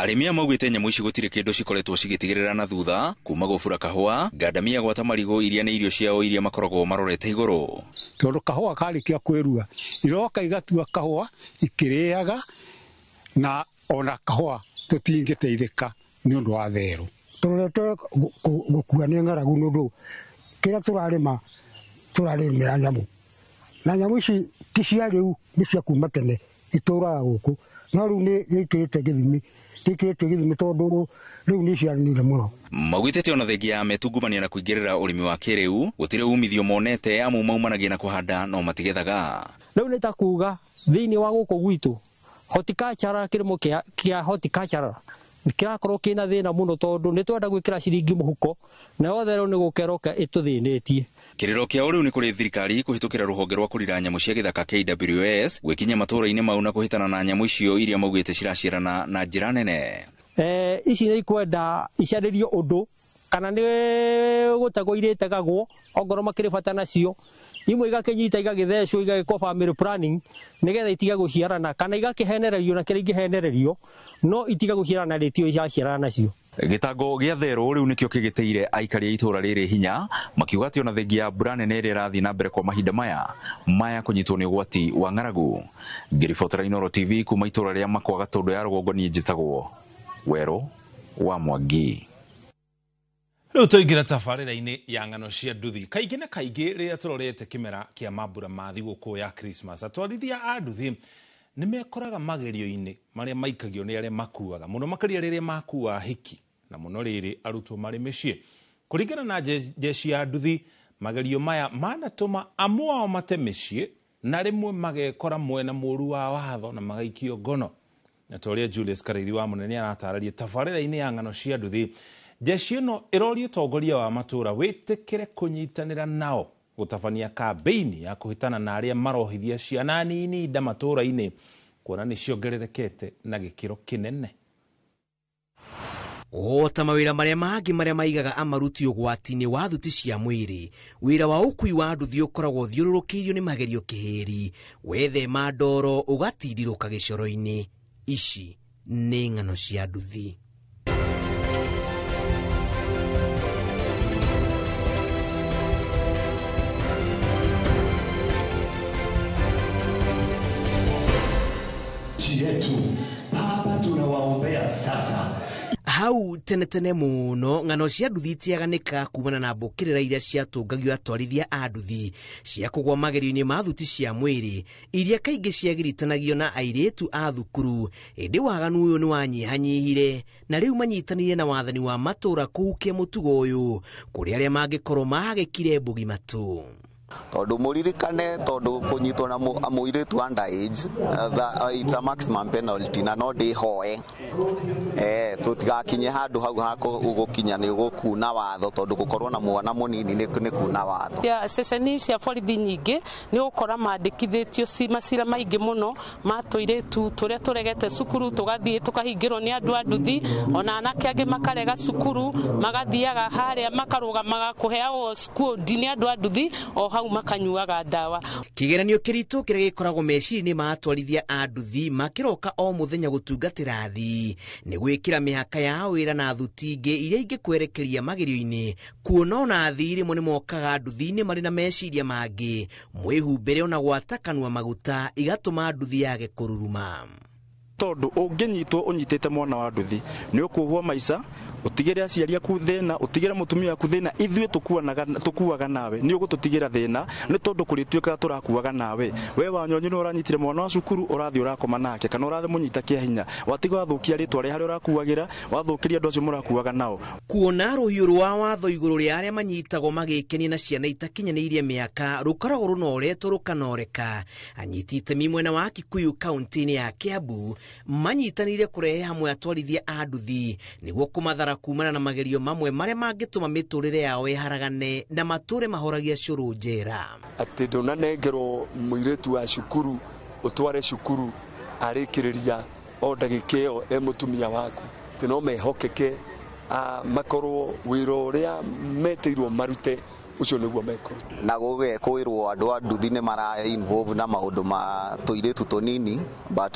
Arĩmi aya maugĩte nyamũ ici gũtirĩ kĩndũ cikoretwo cigĩtigĩrĩra na thutha kuma gũbura kahũa, ngandamia gwata marigũ iria nĩ irio ciao iria makoragwo marorete igũrũ. Tondũ kahũa karĩkia kwĩrua iroka igatua kahũa ikĩrĩaga na ona kahũa tũtingĩteithĩka nĩ ũndũ wa therũ. Tũrorete gũkua nĩ ng'aragu nĩ ũndũ kĩrĩa tũrarĩma tũrarĩmĩra nyamũ na nyamũ ici ti cia rĩu nĩ cia kuma tene itũraga gũkũ no rĩu nĩ gĩkĩrĩte gĩthimi gĩkĩrĩte gĩthimi tondũ rĩu nĩ ciaranire mũno. Maugĩte ona thengia ya metungumania na kũingĩrĩra ũrĩmi wa kĩrĩu gũtirĩ umithio monete amu maumanagia na kũhanda no matigethaga. Rĩu nĩ ta kuga thĩinĩ wa gũkũ gwitũ horticulture kĩrĩmo kĩa horticulture kĩrakorwo kĩna thĩna mũno tondũ nĩ twenda gwĩkĩra ciringi mũhuko na yothe rĩu nĩ gũkeroka ĩtũthĩnĩtie. Kĩrĩro kĩao rĩu nĩ kũrĩ thirikari kũhĩtũkĩra rũhonge rwa kũrira nyamũ cia gĩthaka KWS gwĩkinya matũũra-inĩ mau na kũhĩtana na nyamũ icio iria maugĩte ciraciarana na njĩra nene. Ici nĩ ikwenda icarĩrio ũndũ kana nĩ gũtegwo irĩtegagwo ongorwo makĩrĩ bata nacio imwe igakĩnyita igagĩthecwo igagĩkwo family planning nĩgetha itige gũciarana kana igakĩhenererio na kĩrĩa ingĩhenererio no itige gũciarana rĩtio iraciarana nacio. Gĩtango gĩa therũ rĩu nĩkĩo kĩgĩtĩire aikari a itũũra rĩrĩ hinya makiuga atĩ ona thengia ya mbura nene ĩrĩa ĩrathiĩ na mbere kwa mahinda maya kũnyitwo nĩ ũgwati wa ng'aragu. Ngĩribotera Inooro TV kuma itũũra rĩa Makwa Gatũndũ ya rũgongo niĩ njĩtagwo Werũ wa Mwangi. Rĩu tũingĩra tabarĩra-inĩ ya ng'ano cia nduthi. Kaingĩ na kaingĩ rĩrĩa tũrorete kĩmera kĩa mambura ma thigũkũ ya Christmas, atwarithia a nduthi nĩ mekoraga magerio-inĩ marĩa maikagio nĩ arĩa makuaga mũno makĩria rĩrĩa makua hiki na mũno rĩrĩ arutwo marĩ mĩciĩ. Kũringana na jeshi ya nduthi, magerio maya manatũma amwe ao mate mĩciĩ na rĩmwe magekora mwena mũru wa watho na magaikio ngono. Na ta ũrĩa Julius Kariri wa Mũnene aratarĩria tabarĩra-inĩ ya ng'ano cia nduthi, jeshi ĩno ĩroria ũtongoria wa matũũra wĩtĩkĩre kũnyitanĩra nao gũtabania kambĩini ya kũhĩtana na arĩa marohithia ciana nini nda matũũra-inĩ kuona nĩ ciongererekete na gĩkĩro kĩnene. O ta mawĩra marĩa mangĩ marĩa maigaga amaruti ũgwati-inĩ wa thuti cia mwĩrĩ, wĩra wa ũkui wa nduthi ũkoragwo ũthiũrũrũkĩirio nĩ magerio kĩhĩri, wethema ndoro ũgatindirũka gĩcoro-inĩ. Ici nĩ ng'ano cia nduthi. Yetu Baba, tunawaombea sasa. Hau tene tene mũno ng'ano cia nduthi itiaganĩka kumana na mbũkĩrĩra iria ciatũngagio atwarithia a nduthi cia kũgwa magerio-inĩ ma thuti cia mwĩrĩ iria kaingĩ ciagiritanagio na airĩtu a thukuru. Ĩndĩ waganu ũyũ nĩ wanyihanyihire na rĩu manyitanĩire na wathani wa matũũra kũhukia mũtugo ũyũ kũrĩ arĩa mangĩkorwo mahagĩkire mbũgi matũ. Tondu muririkane tondu kunyitwo na muiritu underage it's a maximum penalty na no ndihoe tutigakinye handu hau hako ugukinya ni gukuna watho tondu gukorwo na mwana munini ni kuna watho. Ya ceceni cia borithi nyingĩ ni gukora mandĩkithĩtio macira maingĩ mũno ma tũirĩtu tũrĩa tũregete cukuru tũgathiĩ tũkahingĩrwo nĩ andũ a nduthi, ona anake angĩ makarega cukuru magathiaga harĩa makarũgamaga kũheagwo skundi nĩ andũ a nduthi o hau makanyuaga ndawa. Kĩgeranio kĩritũ kĩrĩa gĩkoragwo meciria-inĩ ma atwarithia a nduthi makĩroka o mũthenya gũtungatĩra athii nĩ gwĩkĩra mĩhaka ya wĩra na thuti ingĩ iria ingĩkwerekeria magerio-inĩ, kuona ona athii rĩmwe nĩ mokaga nduthi-inĩ marĩ na meciria mangĩ mwĩhumbĩre ona gwata kanua maguta igatũma nduthi yage kũruruma. Tondu ũngĩnyitwo ũnyitĩte mwana wa nduthi nĩ ũkuohwo maica, utigire aciari aku thĩna, utigire mũtumia waku thĩna, ithuĩ tũkuaga nawe nĩ ũgũtũtigĩra thĩna nĩ tondũ kũrĩtuĩkaga tũrakuaga nawe. We Wanyonyi nĩ ũranyitire mwana wa cukuru ũrathiĩ ũrakoma nake kana ũramũnyita kĩa hinya, watiga wathũkia rĩtwa rĩa harĩa ũrakuagĩra, wathũkĩria andũ acio mũrakuaga nao. Kuona rũhiũ rwa watho igũrũ rĩa arĩa manyitagwo magĩkenia na ciana itakinyanĩirie mĩaka rũkoragwo rũnoretwo rũkanoreka, anyiti itemi mwena wa Kikuyu kaunti-inĩ ya Kiambu manyitanĩire kũrehe hamwe atwarithia a nduthi nĩguo kũmathara kumana na magerio mamwe marĩa mangĩtũma mĩtũrĩre yao ĩharagane na matũre mahoragia cũrũ njera. Atĩ ndũnanengerwo mũirĩtu wa cukuru ũtware cukuru arĩkĩrĩria o ndagĩka ĩyo e mũtumia waku, atĩ no mehokeke makorwo wĩra ũrĩa metĩirwo marute Ũcio nĩguo mekũruta. Na gũgekwĩrwo andũ a nduthi nĩ mara involve na maũndũ ma tũirĩtu tũnini, but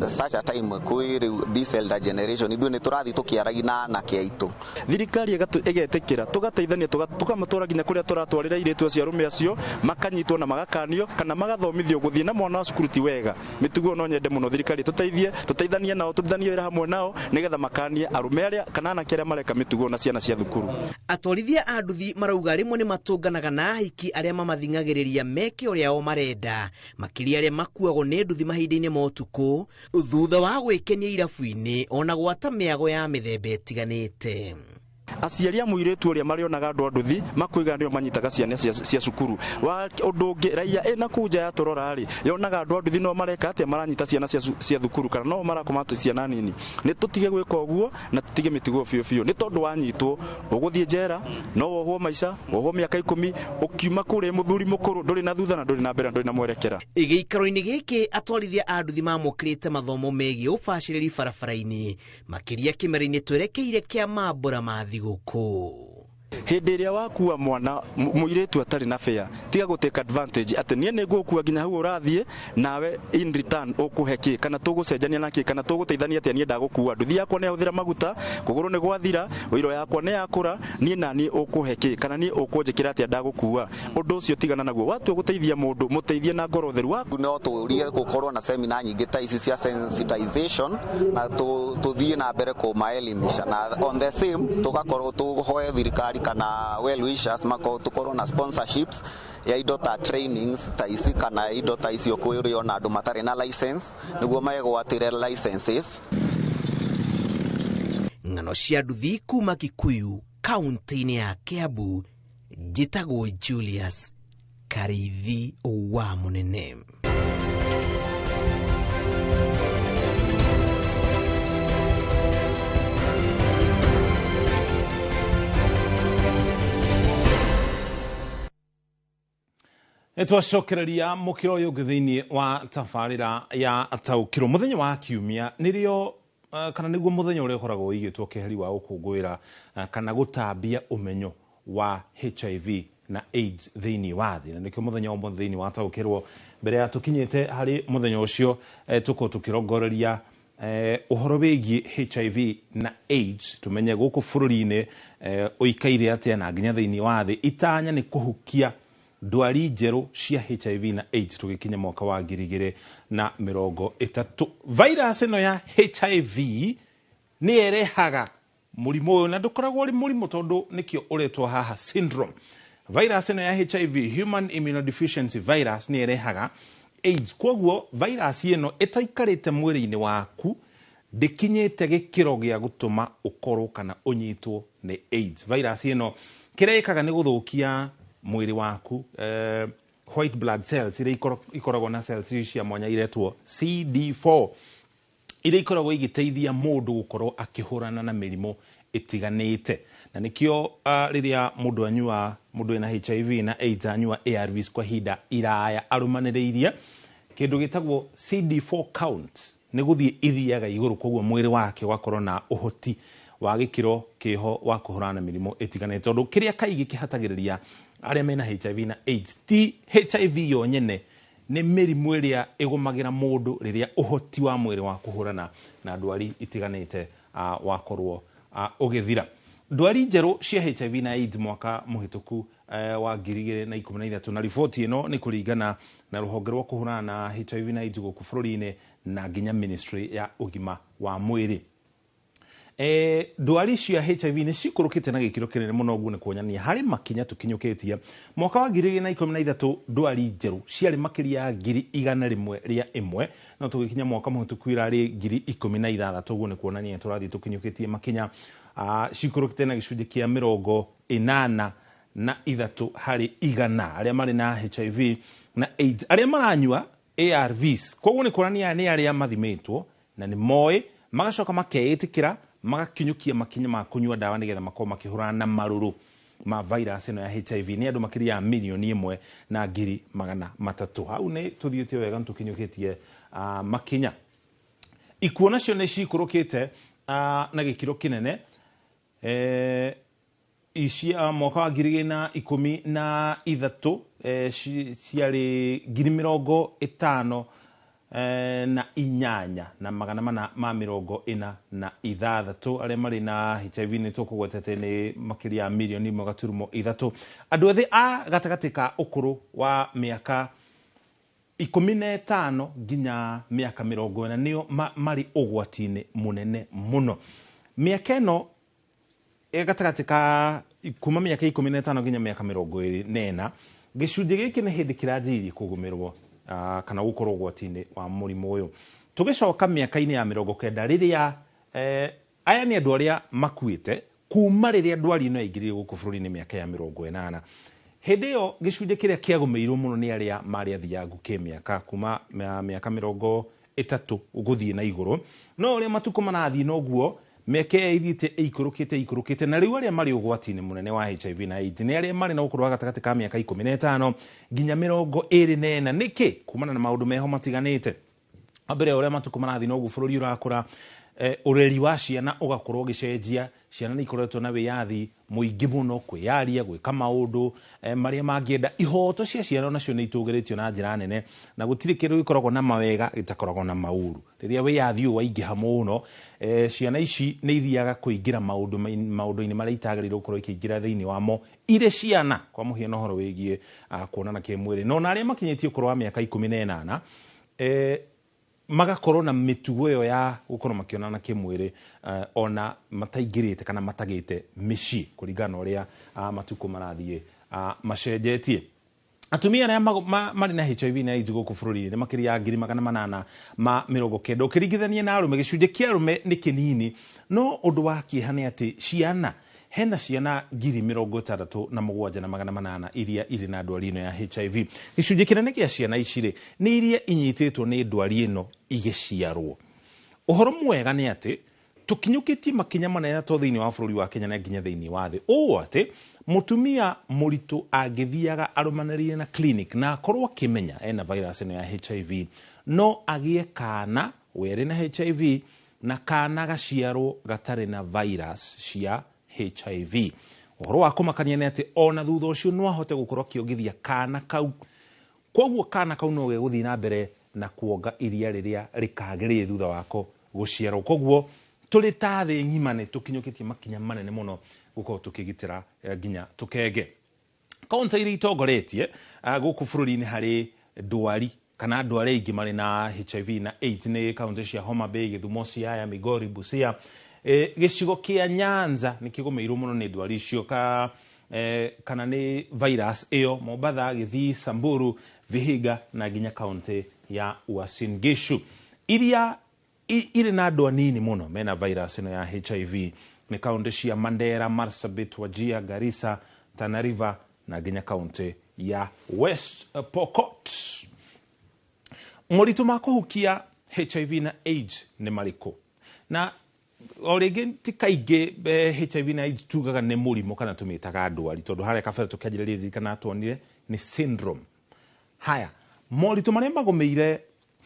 such a time kwĩ rĩu this elder generation ithuĩ nĩ tũrathiĩ tũkĩaragia na anake aitũ. Thirikari ĩgetĩkĩra tũgateithania, tũkamatwara nginya kũrĩa tũratwarĩra airĩtu acio, arũme acio makanyitwo na magakanio kana magathomithio gũthiĩ na mwana wa cukuru ti wega. Mĩtugo no nyende mũno thirikari tũteithie, tũteithanie nao, tũteithanie wĩra hamwe nao nĩgetha makanie arũme arĩa kana anake arĩa mareka mĩtugo na ciana cia thukuru. Atwarithia a nduthi marauga rĩmwe nĩ matũnganaga na ahiki arĩa mamathing'agĩrĩria meke ũrĩa o marenda, makĩria arĩa makuagwo nĩ nduthi mahinda-inĩ ma ũtukũ thutha wa gwĩkenia irabu-inĩ ona gwata mĩago ya mĩthemba ĩtiganĩte. Aciari a mũirĩtu ũrĩa marĩonaga andũ a nduthi makoiga nĩo manyitaga ciana cia cukuru. Wa ũndũ ũngĩ, raia ĩna kũu nja ya tũrora rĩ, yonaga andũ a nduthi no mareka atĩa, maranyita ciana cia thukuru kana no marakoma ciana nini. Nĩ tũtige gwĩka ũguo na tũtige mĩtugo biũ biũ, nĩ tondũ wanyitwo ũgũthiĩ njera, no wohwo maica, wohwo mĩaka 10, ũkiuma kũrĩ mũthuri mũkũrũ, ndũrĩ na thutha na ndũrĩ na mbere na ndũrĩ na mwerekera. Gĩikaro-inĩ gĩkĩ atwarithia a nduthi mamũkĩrĩte mathomo megiĩ ũbacĩrĩri barabara-inĩ, makĩria kĩmera-inĩ twerekeire kĩa mambũra ma thigũkũ. Hĩndĩ ĩrĩa wakua mwana mũirĩtu atarĩ na fare, tiga gũ take advantage atĩ niĩ nĩ ngũkua nginya hau ũrathiĩ, nawe in return ũkũhe kĩ, kana tũgũcenjania na kĩ, kana tũgũteithania atĩa. Niĩ ndagũkua, nduthi yakwa nĩ yahũthĩra maguta, kũgũrũ nĩ gwathira, ũiro yakwa nĩ yakũra, niĩ na niĩ ũkũhe kĩ, kana niĩ ũkũnjĩkĩra atĩa ndagũkua. Ũndũ ũcio tigana naguo. Watua gũteithia mũndũ, mũteithie na ngoro theru. No tũrie gũkorwo na seminar nyingĩ ta ici cia sensitization na tũthiĩ na mbere kũmaelimisha, na on the same tũgakorwo tũhoe thirikari kana well wishers mako tukorwo na sponsorships ya indo ta trainings ta ici kana indo ta icio kwĩrĩo na andũ matarĩ na license nĩguo megwatĩre licenses. Ng'ano cia nduthi kuma Kikuyu kaunti-inĩ ya Kiambu, njĩtagwo Julius Kariithi wa Mũnene. Nĩtwacokereria mũkĩra ũyũ ũngĩ thĩinĩ wa tabarĩra ya taũkĩrwo. Mũthenya wa kiumia nĩrĩo kana nĩguo mũthenya ũrĩa ũkoragwo ũigĩtwo keheri wa gũkũngũĩra kana gũtambia ũmenyo wa HIV na AIDS thĩinĩ wa thĩ, na nĩkĩo mũthenya ũmũthĩ thĩinĩ wa taũkĩrwo mbere ya tũkinyĩte harĩ mũthenya ũcio tũkorwo tũkĩrongoreria ũhoro wĩgiĩ HIV na AIDS, tũmenye gũkũ bũrũri-inĩ ũikaire atĩa na nginya thĩinĩ wa thĩ. Itanya nĩ kũhukia ndwari njerũ cia HIV na AIDS tũgĩkinya mwaka wa 2030. Virus ĩno ya HIV nĩ ĩrehaga mũrimũ ũyũ, na ndũkoragwo ũrĩ mũrimũ tondũ nĩkĩo ũretwo haha syndrome. Virus ĩno ya HIV, human immunodeficiency virus, nĩ ĩrehaga AIDS. Kwoguo virus ĩno ĩtaikarĩte mwĩrĩ-inĩ waku ndĩkinyĩte gĩkĩro gĩa gũtũma ũkorwo kana ũnyitwo nĩ AIDS. Virus ĩno kĩrĩa ĩkaga nĩ gũthũkia mwĩrĩ waku, white blood cells iria ikoragwo na cells cia mwanya iretwo CD4 iria ikoragwo igĩteithia mũndũ gũkorwo akĩhũrana na mĩrimũ ĩtiganĩte. Na nĩkĩo rĩrĩa mũndũ anyua, mũndũ wĩna HIV na AIDS anyua ARVs kwa ihinda iraya arũmanĩrĩirie, kĩndũ gĩtagwo CD4 count nĩ gũthiĩ ithiaga igũrũ, koguo mwĩrĩ wake ũgakorwo na ũhoti wa gĩkĩro kĩho wa kũhũrana na mĩrimũ ĩtiganĩte. Tondũ kĩrĩa kaingĩ kĩhatagĩrĩria arĩa mena HIV na AIDS ti HIV yo nyene, nĩ mĩrimũ ĩrĩa ĩgũmagĩra mũndũ rĩrĩa ũhoti wa mwĩrĩ wa kũhũrana na ndwari itiganĩte wakorwo ũgĩthira. Ndwari njerũ cia HIV na AIDS mwaka mũhĩtũku wa 2013, na riboti ĩno nĩ kũringana na rũhonge rwa kũhũrana na HIV na AIDS gũkũ bũrũri-inĩ na nginya ministry ya ũgima wa mwĩrĩ. Ndwari cia HIV nĩ cikũrũkĩte na gĩkĩro kĩnene mũno, ũguo nĩ kuonania harĩ makinya tũkinyũkĩtie. Mwaka wa 2013 ndwari njerũ ciarĩ makĩria ya 101,000, no tũgĩkinya mwaka mũhĩtũku irarĩ 16,000, ũguo nĩ kuonania tũrathiĩ tũkinyũkĩtie makinya. Cikũrũkĩte na gĩcunjĩ kĩa 83 harĩ igana arĩa marĩ na HIV na AIDS arĩa maranyua ARVs. Koguo nĩ kuonania nĩ arĩa mathimĩtwo na nĩ moĩ, magacoka makeĩtĩkĩra, magakinyũkia makinya ma kũnyua ndawa nĩgetha makorwo makĩhũrana na marũrũ ma virus ĩno ya HIV. Nĩ andũ makĩria ya 1,300,000. Hau nĩ tũthiĩte wega, nĩ tũkinyũkĩtie makinya. Ikuũ nacio nĩ cikũrũkĩte na gĩkĩro kĩnene. Cia mwaka wa 2013 ciarĩ 58,446. Arĩa marĩ na HIV nĩ tũkũgwetete nĩ makĩria ya mirioni 1.3. Andũ ethĩ a gatagatĩ ka ũkũrũ wa mĩaka 15 nginya mĩaka 40 nĩo marĩ ũgwati-inĩ mũnene mũno. Mĩaka ĩno gatagatĩ ka kuma mĩaka 15 nginya mĩaka 24, gĩcunjĩ gĩkĩ nĩ hĩndĩ kĩranjĩrĩirie kũgũmĩrwo kana gũkorwo ũgwati-inĩ wa mũrimũ ũyũ. Tũgĩcoka mĩaka-inĩ ya 90 rĩrĩa aya nĩ andũ arĩa makuĩte kuma rĩrĩa ndwari ĩno yaingĩrire gũkũ bũrũri-inĩ mĩaka ya 80. Hĩndĩ ĩyo gĩcunjĩ kĩrĩa kĩagũmĩirwo mũno nĩ arĩa marĩ athiangu kĩmĩaka kuma mĩaka 30 gũthiĩ na igũrũ. No ũrĩa matukũ marathiĩ noguo mĩaka ĩyo ĩthiĩte ĩikũrũkĩte, na rĩu arĩa marĩ ũgwati-inĩ mũnene wa HIV na AIDS nĩ arĩa marĩ na ũkũrũ wa gatagatĩ ka mĩaka 15 nginya 24. Nĩkĩ? Kumana na maũndũ meho matiganĩte. Wa mbere, ũrĩa matukũ marathiĩ noguo bũrũri ũrakũra, ũreri wa ciana ũgakorwo ũgĩcenjia. Ciana nĩ ikoretwo na wĩyathi mũingĩ mũno kwĩyaria, gwĩka maũndũ marĩa mangĩenda. Ihoto cia ciana onacio nĩ itũgĩrĩtio na njĩra nene, na gũtirĩ kĩndũ gĩkoragwo na mawega gĩtakoragwo na maũru. Rĩrĩa wĩyathi ũyũ waingĩha mũno, ciana ici nĩ ithiaga kũingĩra maũndũ-inĩ marĩa itagĩrĩirwo gũkorwo ikĩingĩra thĩinĩ wamo irĩ ciana, kwa mũhiano ũhoro wĩgiĩ kuonana kĩmwĩrĩ. No ona arĩa makinyĩtie ũkũrũ wa mĩaka 18 magakorwo na mĩtugo ĩyo ya gũkorwo makĩonana kĩmwĩrĩ ona mataingĩrĩte kana matagĩte mĩciĩ, kũringana na ũrĩa matukũ marathiĩ macenjetie. Atumia arĩa marĩ na HIV na AIDS gũkũ bũrũri-inĩ nĩ makĩria ya 890,000. Ũkĩringithania na arũme, gĩcunjĩ kĩa arũme nĩ kĩnini, no ũndũ wa kĩeha nĩ atĩ ciana, hena ciana 67,800 iria irĩ na ndwari ĩno ya HIV. Gĩcunjĩ kĩnene kĩa ciana ici rĩ, nĩ iria inyitĩtwo nĩ ndwari ĩno igĩciarwo. Ũhoro mwega nĩ atĩ tũkinyũkĩtie makinya manene to thĩinĩ wa bũrũri wa Kenya na nginya thĩinĩ wa thĩ, ũũ atĩ mũtumia mũritũ angĩthiaga arũmanĩrĩire na clinic na akorwo akĩmenya ena virus ĩno ya HIV, no agĩe kana werĩ na HIV na kana gaciarwo gatarĩ na virus cia HIV. Ũhoro wa kũmakania nĩ atĩ ona thutha ũcio no ahote gũkorwo akĩongithia kana kau. Koguo kana kau no gegũthiĩ na mbere na kuonga iria rĩrĩa rĩkagĩrĩire thutha wako gũciarwo. Koguo tũrĩ ta thĩ ng'ima nĩ tũkinyũkĩtie makinya manene mũno gũkorwo tũkĩgitĩra nginya tũkenge. Kaũntĩ iria itongoretie gũkũ bũrũri-inĩ harĩ ndwari kana andũ arĩa aingĩ marĩ na HIV na AIDS nĩ kaũntĩ cia Homa Bay, Gĩthumo, Siaya, Migori, Busia. Gĩcigo kĩa Nyanza nĩ kĩgũmĩirwo mũno nĩ ndwari icio kana nĩ virus ĩyo, Mombatha, Gĩthii, Samburu, Vihiga na nginya kaũntĩ ya Uasin Gishu. Iria irĩ na andũ anini mũno mena virus ĩno ya HIV nĩ kaũntĩ cia Mandera, Marsabit, Wajir, Garissa, Tana River na nginya kaũntĩ ya West Pokot. Moritũ ma kũhukia HIV na AIDS nĩ marĩkũ? Na o rĩngĩ ti kaingĩ HIV na AIDS tugaga nĩ mũrimũ kana tũmĩtaga ndwari, tondũ harĩa kabere tũkĩanjĩrĩria ririkana tuonire nĩ syndrome. Haya, moritũ marĩa magũmĩire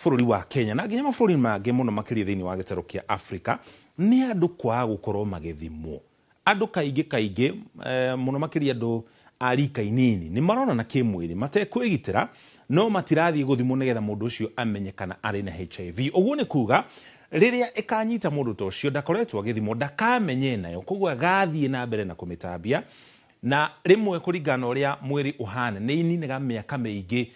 bũrũri wa Kenya na nginya mabũrũri mangĩ mũno makĩria thĩinĩ wa gĩtarũ kĩa Afrika nĩ andũ kwaga gũkorwo magĩthimwo. Andũ kaingĩ kaingĩ mũno makĩria andũ a rika inini nĩ maronana kĩmwĩrĩ matekwĩgitĩra, no matirathiĩ gũthimwo nĩgetha mũndũ ũcio amenye kana arĩ na HIV. Ũguo nĩ kuga rĩrĩa ĩkanyita mũndũ ta ũcio ndakoretwo agĩthimwo, ndakamenye nayo, koguo agathiĩ na mbere na kũmĩtambia, na rĩmwe kũringana na ũrĩa mwĩrĩ ũhana nĩ ininaga mĩaka mĩingĩ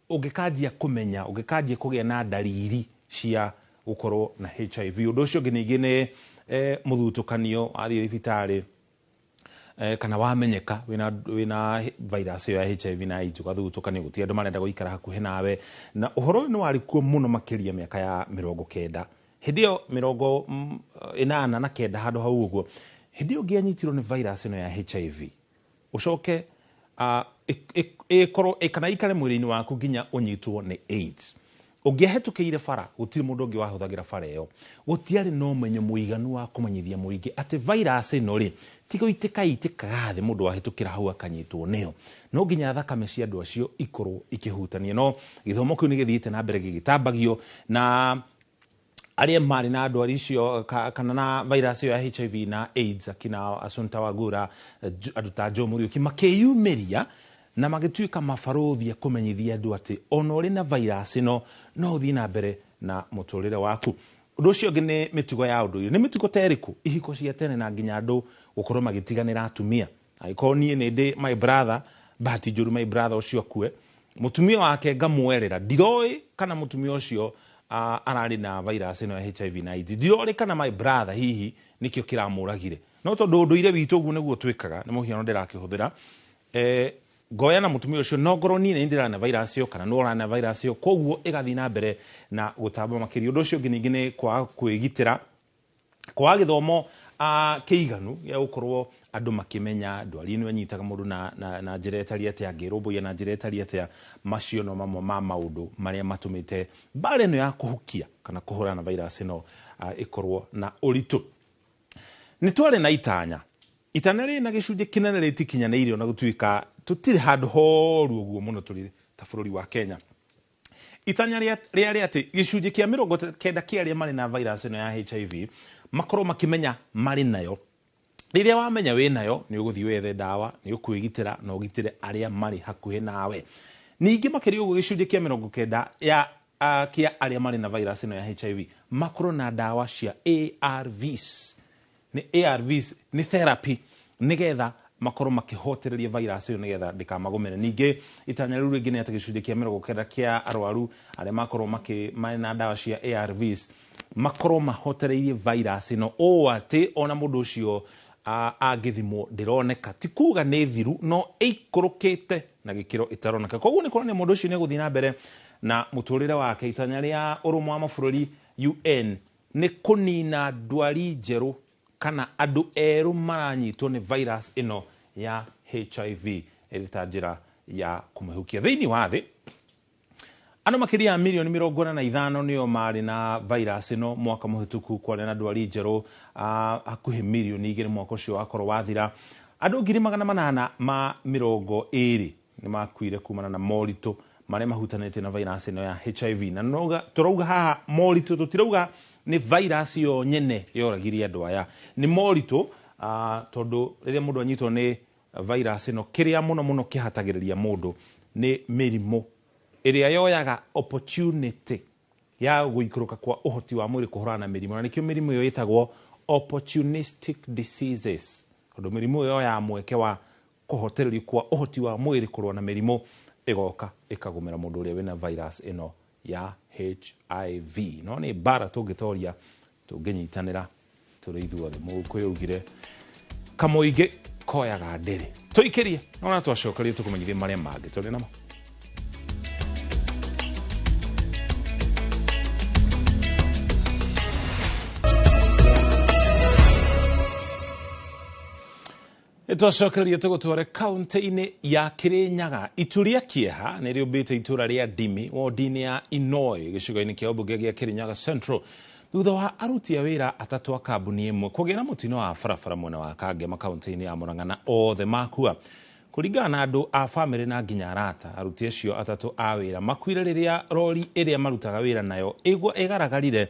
ũngĩkanjia kũmenya, ũngĩkanjia kũgĩa na ndariri cia gũkorwo na HIV. Ũndũ ũcio ũngĩ ningĩ nĩ mũthutũkanio, wathiĩ thibitarĩ kana wamenyeka wĩna virus ĩyo ya HIV na AIDS ũgathutũkanio, gũtirĩ andũ marenda gũikara hakuhĩ nawe. Na ũhoro ũyũ nĩ warĩ kuo mũno makĩria mĩaka ya 90, hĩndĩ ĩyo 89 handũ hau ũguo. Hĩndĩ ĩyo ũngĩanyitirwo nĩ virus ĩno ya HIV ũcoke ĩkorwo kana ikare mwĩrĩ-inĩ waku nginya ũnyitwo nĩ AIDS, ũngĩahĩtũkĩire bara gũtirĩ mũndũ ũngĩ wahũthagĩra bara ĩyo. Gũtiarĩ na ũmenyo mũiganu wa kũmenyithia mũingĩ atĩ virus ĩno rĩ ti gũitĩka itĩkaga thĩ mũndũ wahĩtũkĩra hau akanyitwo nĩyo, no nginya thakame cia andũ acio ikorwo ikĩhutania. No gĩthomo kĩu nĩ gĩthiĩte na mbere gĩgĩtambagio, na Arĩa marĩ na ndwari icio kana na virus ĩyo ya HIV na AIDS, akina Assunta Wagura, andũ ta Joe Mũriũki, makĩyumĩria na magĩtuĩka mabarũthi a kũmenyithia andũ atĩ ona ũrĩ na virus ĩno no ũthiĩ na mbere na mũtũrĩre waku. Ũndũ ũcio ũngĩ nĩ mĩtugo ya ũndũire. Nĩ mĩtugo ta ĩrĩkũ? Ihiko cia tene na nginya andũ gũkorwo magĩtiganĩra atumia. Angĩkorwo niĩ nĩ ndĩ my brother, bahati njũru my brother ũcio akue, mũtumia wake ngamwerera, ndiroĩ kana mũtumia ũcio ararĩ na virus ĩno ya HIV na AIDS, ndiroĩ kana my brother hihi nĩkĩo kĩramũragire, no tondũ ũndũire witũ ũguo nĩguo twĩkaga, nĩ mũhiano ndĩrakĩhũthĩra, ngoya na mũtumia ũcio no ngorwo niĩ nĩ ndĩrarĩ na virus ĩyo kana nĩ ũrarĩ na virus ĩyo, koguo ĩgathiĩ na mbere na gũtamba makĩria. Ũndũ ũcio ũngĩ ningĩ nĩ kwaga kwĩgitĩra, kwaga gĩthomo kĩiganu gĩa gũkorwo andũ makĩmenya ndwari ĩno ĩnyitaga mũndũ na njĩra ĩtariĩ atĩa, angĩrũmbũiya na njĩra ĩtariĩ atĩa. Macio no mamwe ma maũndũ marĩa matũmĩte mbara ĩno ya kũhukia kana kũhũrana na virus ĩno ĩkorwo na ũritũ. Nĩ twarĩ na itanya rĩrĩ na gĩcunjĩ kĩnene rĩtikinyanĩirio, na gũtuĩka tũtirĩ handũ horu ũguo mũno tũrĩ ta bũrũri wa Kenya. Itanya rĩarĩ atĩ gĩcunjĩ kĩa 90 kĩa arĩa marĩ na virus ĩno ya HIV makorwo makĩmenya marĩ nayo. Rĩrĩa wamenya wĩ nayo nĩ ũgũthiĩ wethe ndawa, nĩ ũkwĩgitĩra na ũgitĩre arĩa marĩ hakuhĩ nawe. Ningĩ makĩria ũguo gĩcunjĩ kĩa 90 kĩa arĩa marĩ na virus ĩno ya HIV makorwo na ndawa cia ARVs. Nĩ ARVs nĩ therapy nĩgetha makorwo makĩhotereria virus ĩyo nĩgetha ndĩkamagũmĩre. Ningĩ itanya rĩu rĩngĩ nĩ atĩ gĩcunjĩ kĩa 90 kĩa arwaru arĩa makorwo marĩ na ndawa cia ARVs makorwo mahotereirie virus ĩno ũũ atĩ ona mũndũ ũcio angĩthimwo ndĩroneka, ti kuga nĩ thiru, no ĩikũrũkĩte na gĩkĩro ĩtaroneka. Koguo nĩ kuonania mũndũ ũcio nĩ egũthiĩ na mbere na mũtũrĩre wake. Itanya rĩa ũrũmwe wa mabũrũri UN nĩ kũnina ndwari njerũ kana andũ erũ maranyitwo nĩ virus ĩno ya HIV ĩrĩ ta njĩra ya kũmĩhukia. Thĩinĩ wa thĩ andũ makĩria ya mirioni 45 nĩo marĩ na virus ĩno mwaka mũhĩtũku. Kwarĩ na ndwari njerũ hakuhĩ mirioni 2 mwaka ũcio wakorwo wathira. Andũ 820,000 nĩ makuire kumana na moritũ marĩa mahutanĩtie na virus ĩno ya HIV. Na tũrauga haha moritũ, tũtirauga nĩ virus yo nyene yoragirie andũ aya, nĩ moritũ tondũ rĩrĩa mũndũ anyitwo nĩ virus ĩno kĩrĩa mũno mũno kĩhatagĩrĩria mũndũ nĩ mĩrimũ ĩrĩa yoyaga opportunity ya gũikũrũka kwa ũhoti wa mwĩrĩ kũhũrana na mĩrimũ, na nĩkĩo mĩrimũ ĩyo ĩtagwo opportunistic diseases, tondũ mĩrimũ ĩyo yoyaga mweke wa kũhotererio kwa ũhoti wa mwĩrĩ kũrũa na mĩrimũ, ĩgoka ĩkagũmĩra mũndũ ũrĩa wĩna virus ĩno ya HIV. No nĩ mbara tũngĩtoria tũngĩnyitanĩra tũrĩ ithuothe. Mũgĩkũyũ augire kamũingĩ koyaga ndĩrĩ. Tũikĩrie ona twacokerie tũkũmenyithie marĩa mangĩ tũrĩ namo. Twacokereria tũgũtware kaunti-inĩ ya Kirinyaga. Itu rĩa kĩeha nĩ rĩũmbĩte itũra rĩa Ndimi wodi-inĩ ya Inoi gĩcigo-inĩ kĩa ũmbunge gĩa Kirinyaga Central thutha wa aruti a wĩra atatũ a kambuni ĩmwe kũgĩa na mũtino wa barabara mwena wa Kangema kaunti-inĩ ya Murang'a na othe makua. Kũringana na andũ a bamĩrĩ na nginya arata, aruti acio atatũ a wĩra makuire rĩrĩa rori ĩrĩa marutaga wĩra nayo ĩgaragarire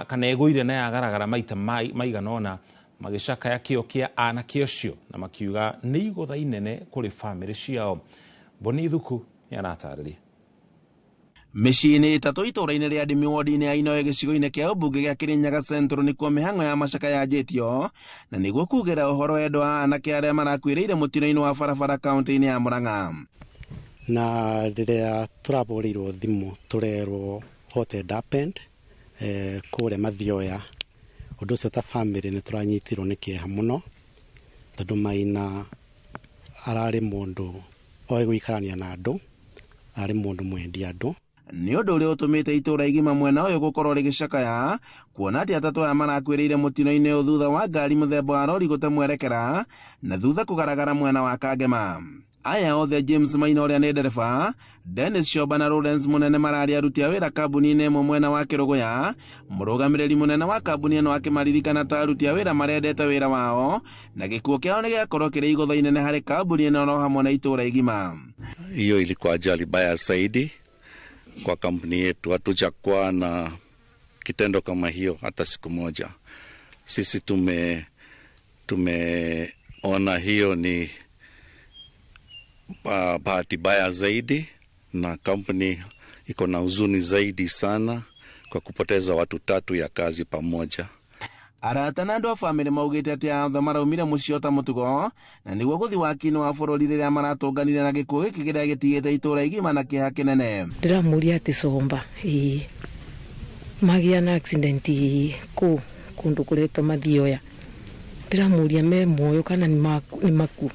kana ĩgũire na yagaragara maita maigana ũna, magĩcakaya kĩo kĩa anake ũcio na makiuga nĩ igũtha inene kũrĩ bamĩrĩ ciao. Boni Thuku nĩ aratarĩria. Mĩciĩ-inĩ ĩtatũ itũũra-inĩ rĩa Ndimi wodi-inĩ ya Inoi gĩcigo-inĩ kĩa ũmbunge gĩa Kirinyaga Central nĩkuo mĩhang'o ya macaka yanjĩtio, na nĩguo kugĩra ũhoro endwa a anake arĩa marakuĩrĩire mũtino-inĩ wa barabara kaunti-inĩ ya Murang'a. Na rĩrĩa tũrahũrĩirwo thimũ tũrerwo what had happened kũrĩa Mathioya, ũndũ ũcio ta family nĩ tũranyitirwo nĩ kĩeha mũno, tondũ Maina ararĩ mũndũ oĩ gũikarania na andũ, ararĩ mũndũ mwendi andũ. Nĩ ũndũ ũrĩa ũtũmĩte itũũra igima mwena ũyũ gũkorwo rĩgĩcakaya, kuona atĩ atatũ aya marakuĩrĩire mũtino-inĩ ũyũ thutha wa ngari mũthemba wa rori gũte mwerekera na thutha kũgaragara mwena wa Kangema. Aya othe James Maina ũrĩa nĩ ndereba, Dennis Shoba na Lawrence Munene mararĩ aruti a wĩra kambuni-inĩ ĩmwe mwena wa Kĩrũgũya. Mũrũgamĩrĩri mũnene wa kambuni ĩno akĩmaririkana ta aruti a wĩra marendete wĩra wao, na gĩkuũ kĩao nĩ gĩakorwo kĩrĩ igũtha inene harĩ kambuni ĩno no hamwe na itũũra igima. Hiyo ilikuwa ajali baya zaidi kwa kampuni yetu. Hatujakuwa na kitendo kama hiyo hata siku moja. Sisi tumeona hiyo ni bahati baya zaidi, na kampuni iko na huzuni zaidi sana kwa kupoteza watu 3 ya kazi pamoja. Arata na andũ a bamĩrĩ maugĩte atĩ atho maraumire mũciĩ ota mũtugo na nĩguo gũthiĩ waki-inĩ wa bũrũri rĩrĩa maratũnganire na gĩkuũ gĩkĩ kĩrĩa gĩtigĩte itũũra igima na kĩeha kĩnene. Ndĩramũria atĩ Somba ĩĩ magĩa na accident kũ kũndũ kũretwo Mathioya, ndĩramũria me muoyo kana nĩ maku,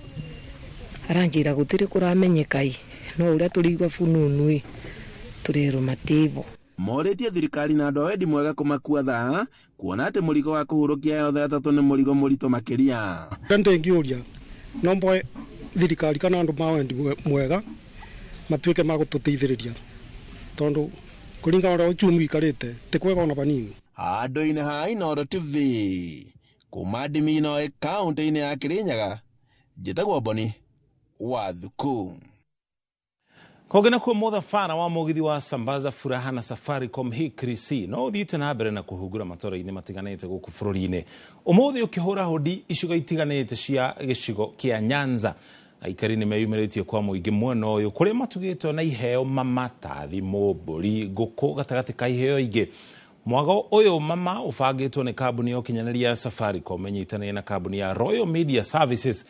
aranjĩra gũtirĩ kũramenyeka ĩ, no ũrĩa tũrĩigua fununu ĩ tũrerwo matĩbo. Morĩtie thirikari na andũ a wendi mwega kũmakua thaa kuona atĩ mũrigo wa kũhurũkia yothe atatũ nĩ mũrigo mũritũ makĩria. Ndĩngĩũria no mboe thirikari kana andũ ma wendi mwega matuĩke ma gũtũteithĩrĩria, tondũ kũringana ũrĩa uchumi ũikarĩte ti kwega ona vanini. Handũ-inĩ ha Inooro TV kuma Ndimino kaũntĩ-inĩ ya Kirinyaga, njĩtagwo Boni wa Thuku. Kũngĩ nakuo mũthabara wa mũgithi wa Sambaza Furaha na Safaricom HKC no ũthiĩte na mbere na kũhungura matũũra-inĩ matiganĩte gũkũ bũrũri-inĩ. Ũmũthĩ ũkĩhũra hũndi icigo itiganĩte cia gĩcigo kĩa Nyanza. Aikari nĩ meyumĩrĩtie kwa mũingĩ mwena ũyũ kũrĩa matugĩtwo na iheo mama ta thimũ, mbũri, ngũkũ gatagatĩ ka iheo ingĩ. Mwago ũyũ mama ũbangĩtwo nĩ kambuni ya ũkinyanĩria ya Safaricom ĩnyitanĩire na kambuni ya Royal Media Services.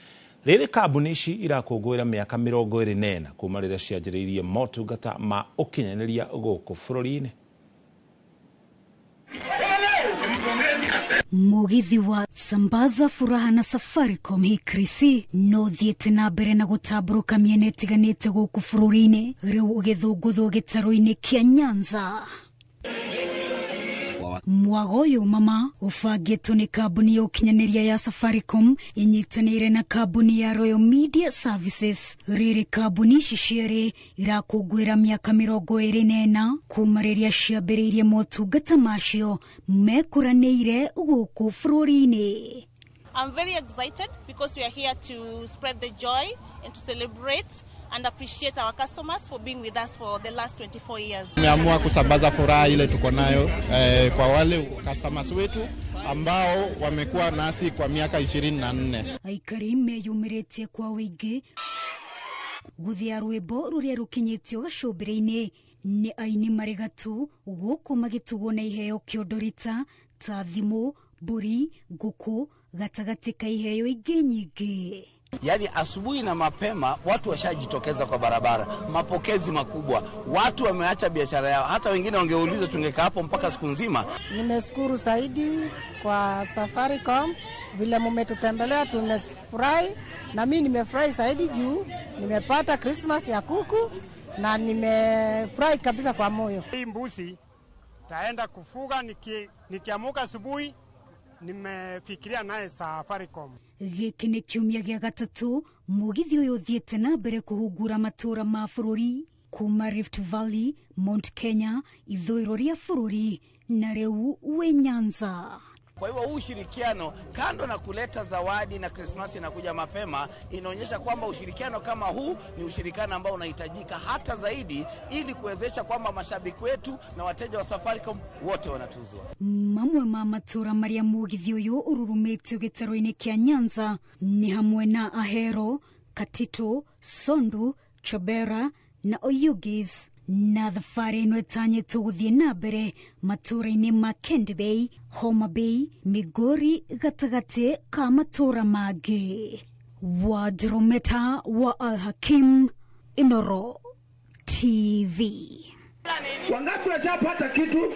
Rĩrĩ kambuni ici irakũngũĩra mĩaka 24 kuma rĩrĩa cianjĩrĩirie motungata ma ũkinyanĩria gũkũ bũrũri-inĩ. Mũgithi wa Sambaza Furaha na Safaricom HKC no thiĩte na mbere na gũtambũrũka mĩena ĩtiganĩte gũkũ bũrũri-inĩ, rĩu ũgĩthũngũthwo gĩtarũ-inĩ kĩa Nyanza. Mwago ũyũ mama ũbangĩtwo nĩ kambuni ya ũkinyanĩria ya Safaricom ĩnyitanĩire na kambuni ya Royal Media Services. Rĩrĩ kambuni ici cierĩ irakũngũĩra mĩaka 24 kuma rĩrĩa ciambĩrĩirie motungata macio mekũranĩire gũkũ bũrũri-inĩ. I'm very excited because we are here to spread the joy and to celebrate and appreciate our customers for being with us for the last 24 years. Tumeamua kusambaza furaha ile tuko nayo kwa wale customers wetu ambao wamekuwa nasi kwa miaka 24. Aikari meyumĩrĩtie kwa wĩingĩ gũthĩa rwĩmbo rũrĩa rũkinyĩtio gacũmbĩrĩ-inĩ nĩ aini marĩ gatũ gũkũ magĩtugwo na iheo kĩondorita ta thimũ, mbũri, ngũkũ gatagatĩ ka iheo ingĩ nyingĩ. Yaani asubuhi na mapema watu washajitokeza kwa barabara, mapokezi makubwa, watu wameacha biashara yao, hata wengine wangeuliza tungekaa hapo mpaka siku nzima. Nimeshukuru zaidi kwa Safaricom vile mmetutembelea, tumefurahi na mimi nimefurahi zaidi juu nimepata Christmas ya kuku na nimefurahi kabisa kwa moyo. Hii mbuzi taenda kufuga nikiamuka asubuhi nimefikiria naye Safaricom. Gĩkĩ nĩ kiumia gĩa gatatũ mũgithi ũyũ ũthiĩte na mbere kũhungura matũũra ma bũrũri kuma Rift Valley, Mount Kenya, ithũĩro rĩa bũrũri na rĩu wĩ Nyanza. Kwa hivyo huu ushirikiano, kando na kuleta zawadi na Krismasi inakuja mapema, inaonyesha kwamba ushirikiano kama huu ni ushirikiano ambao unahitajika hata zaidi ili kuwezesha kwamba mashabiki wetu na wateja wa Safaricom wote wanatuzwa. Mamwe ma matũũra marĩa mũgithi ũyũ ũrurumĩtio gĩtarũ-inĩ kĩa Nyanza nĩ hamwe na Ahero, Katito, Sondu, Chabera na Oyugis. Na thabarĩ ĩno ĩtanyĩtwo gũthiĩ na mbere matũũra-inĩ ma Kend Bay, Homa Bay, Migori gatagatĩ ka matũũra mangĩ. Wa Drometa wa Al Hakim, Inooro TV. Wangapi wachapata kitu?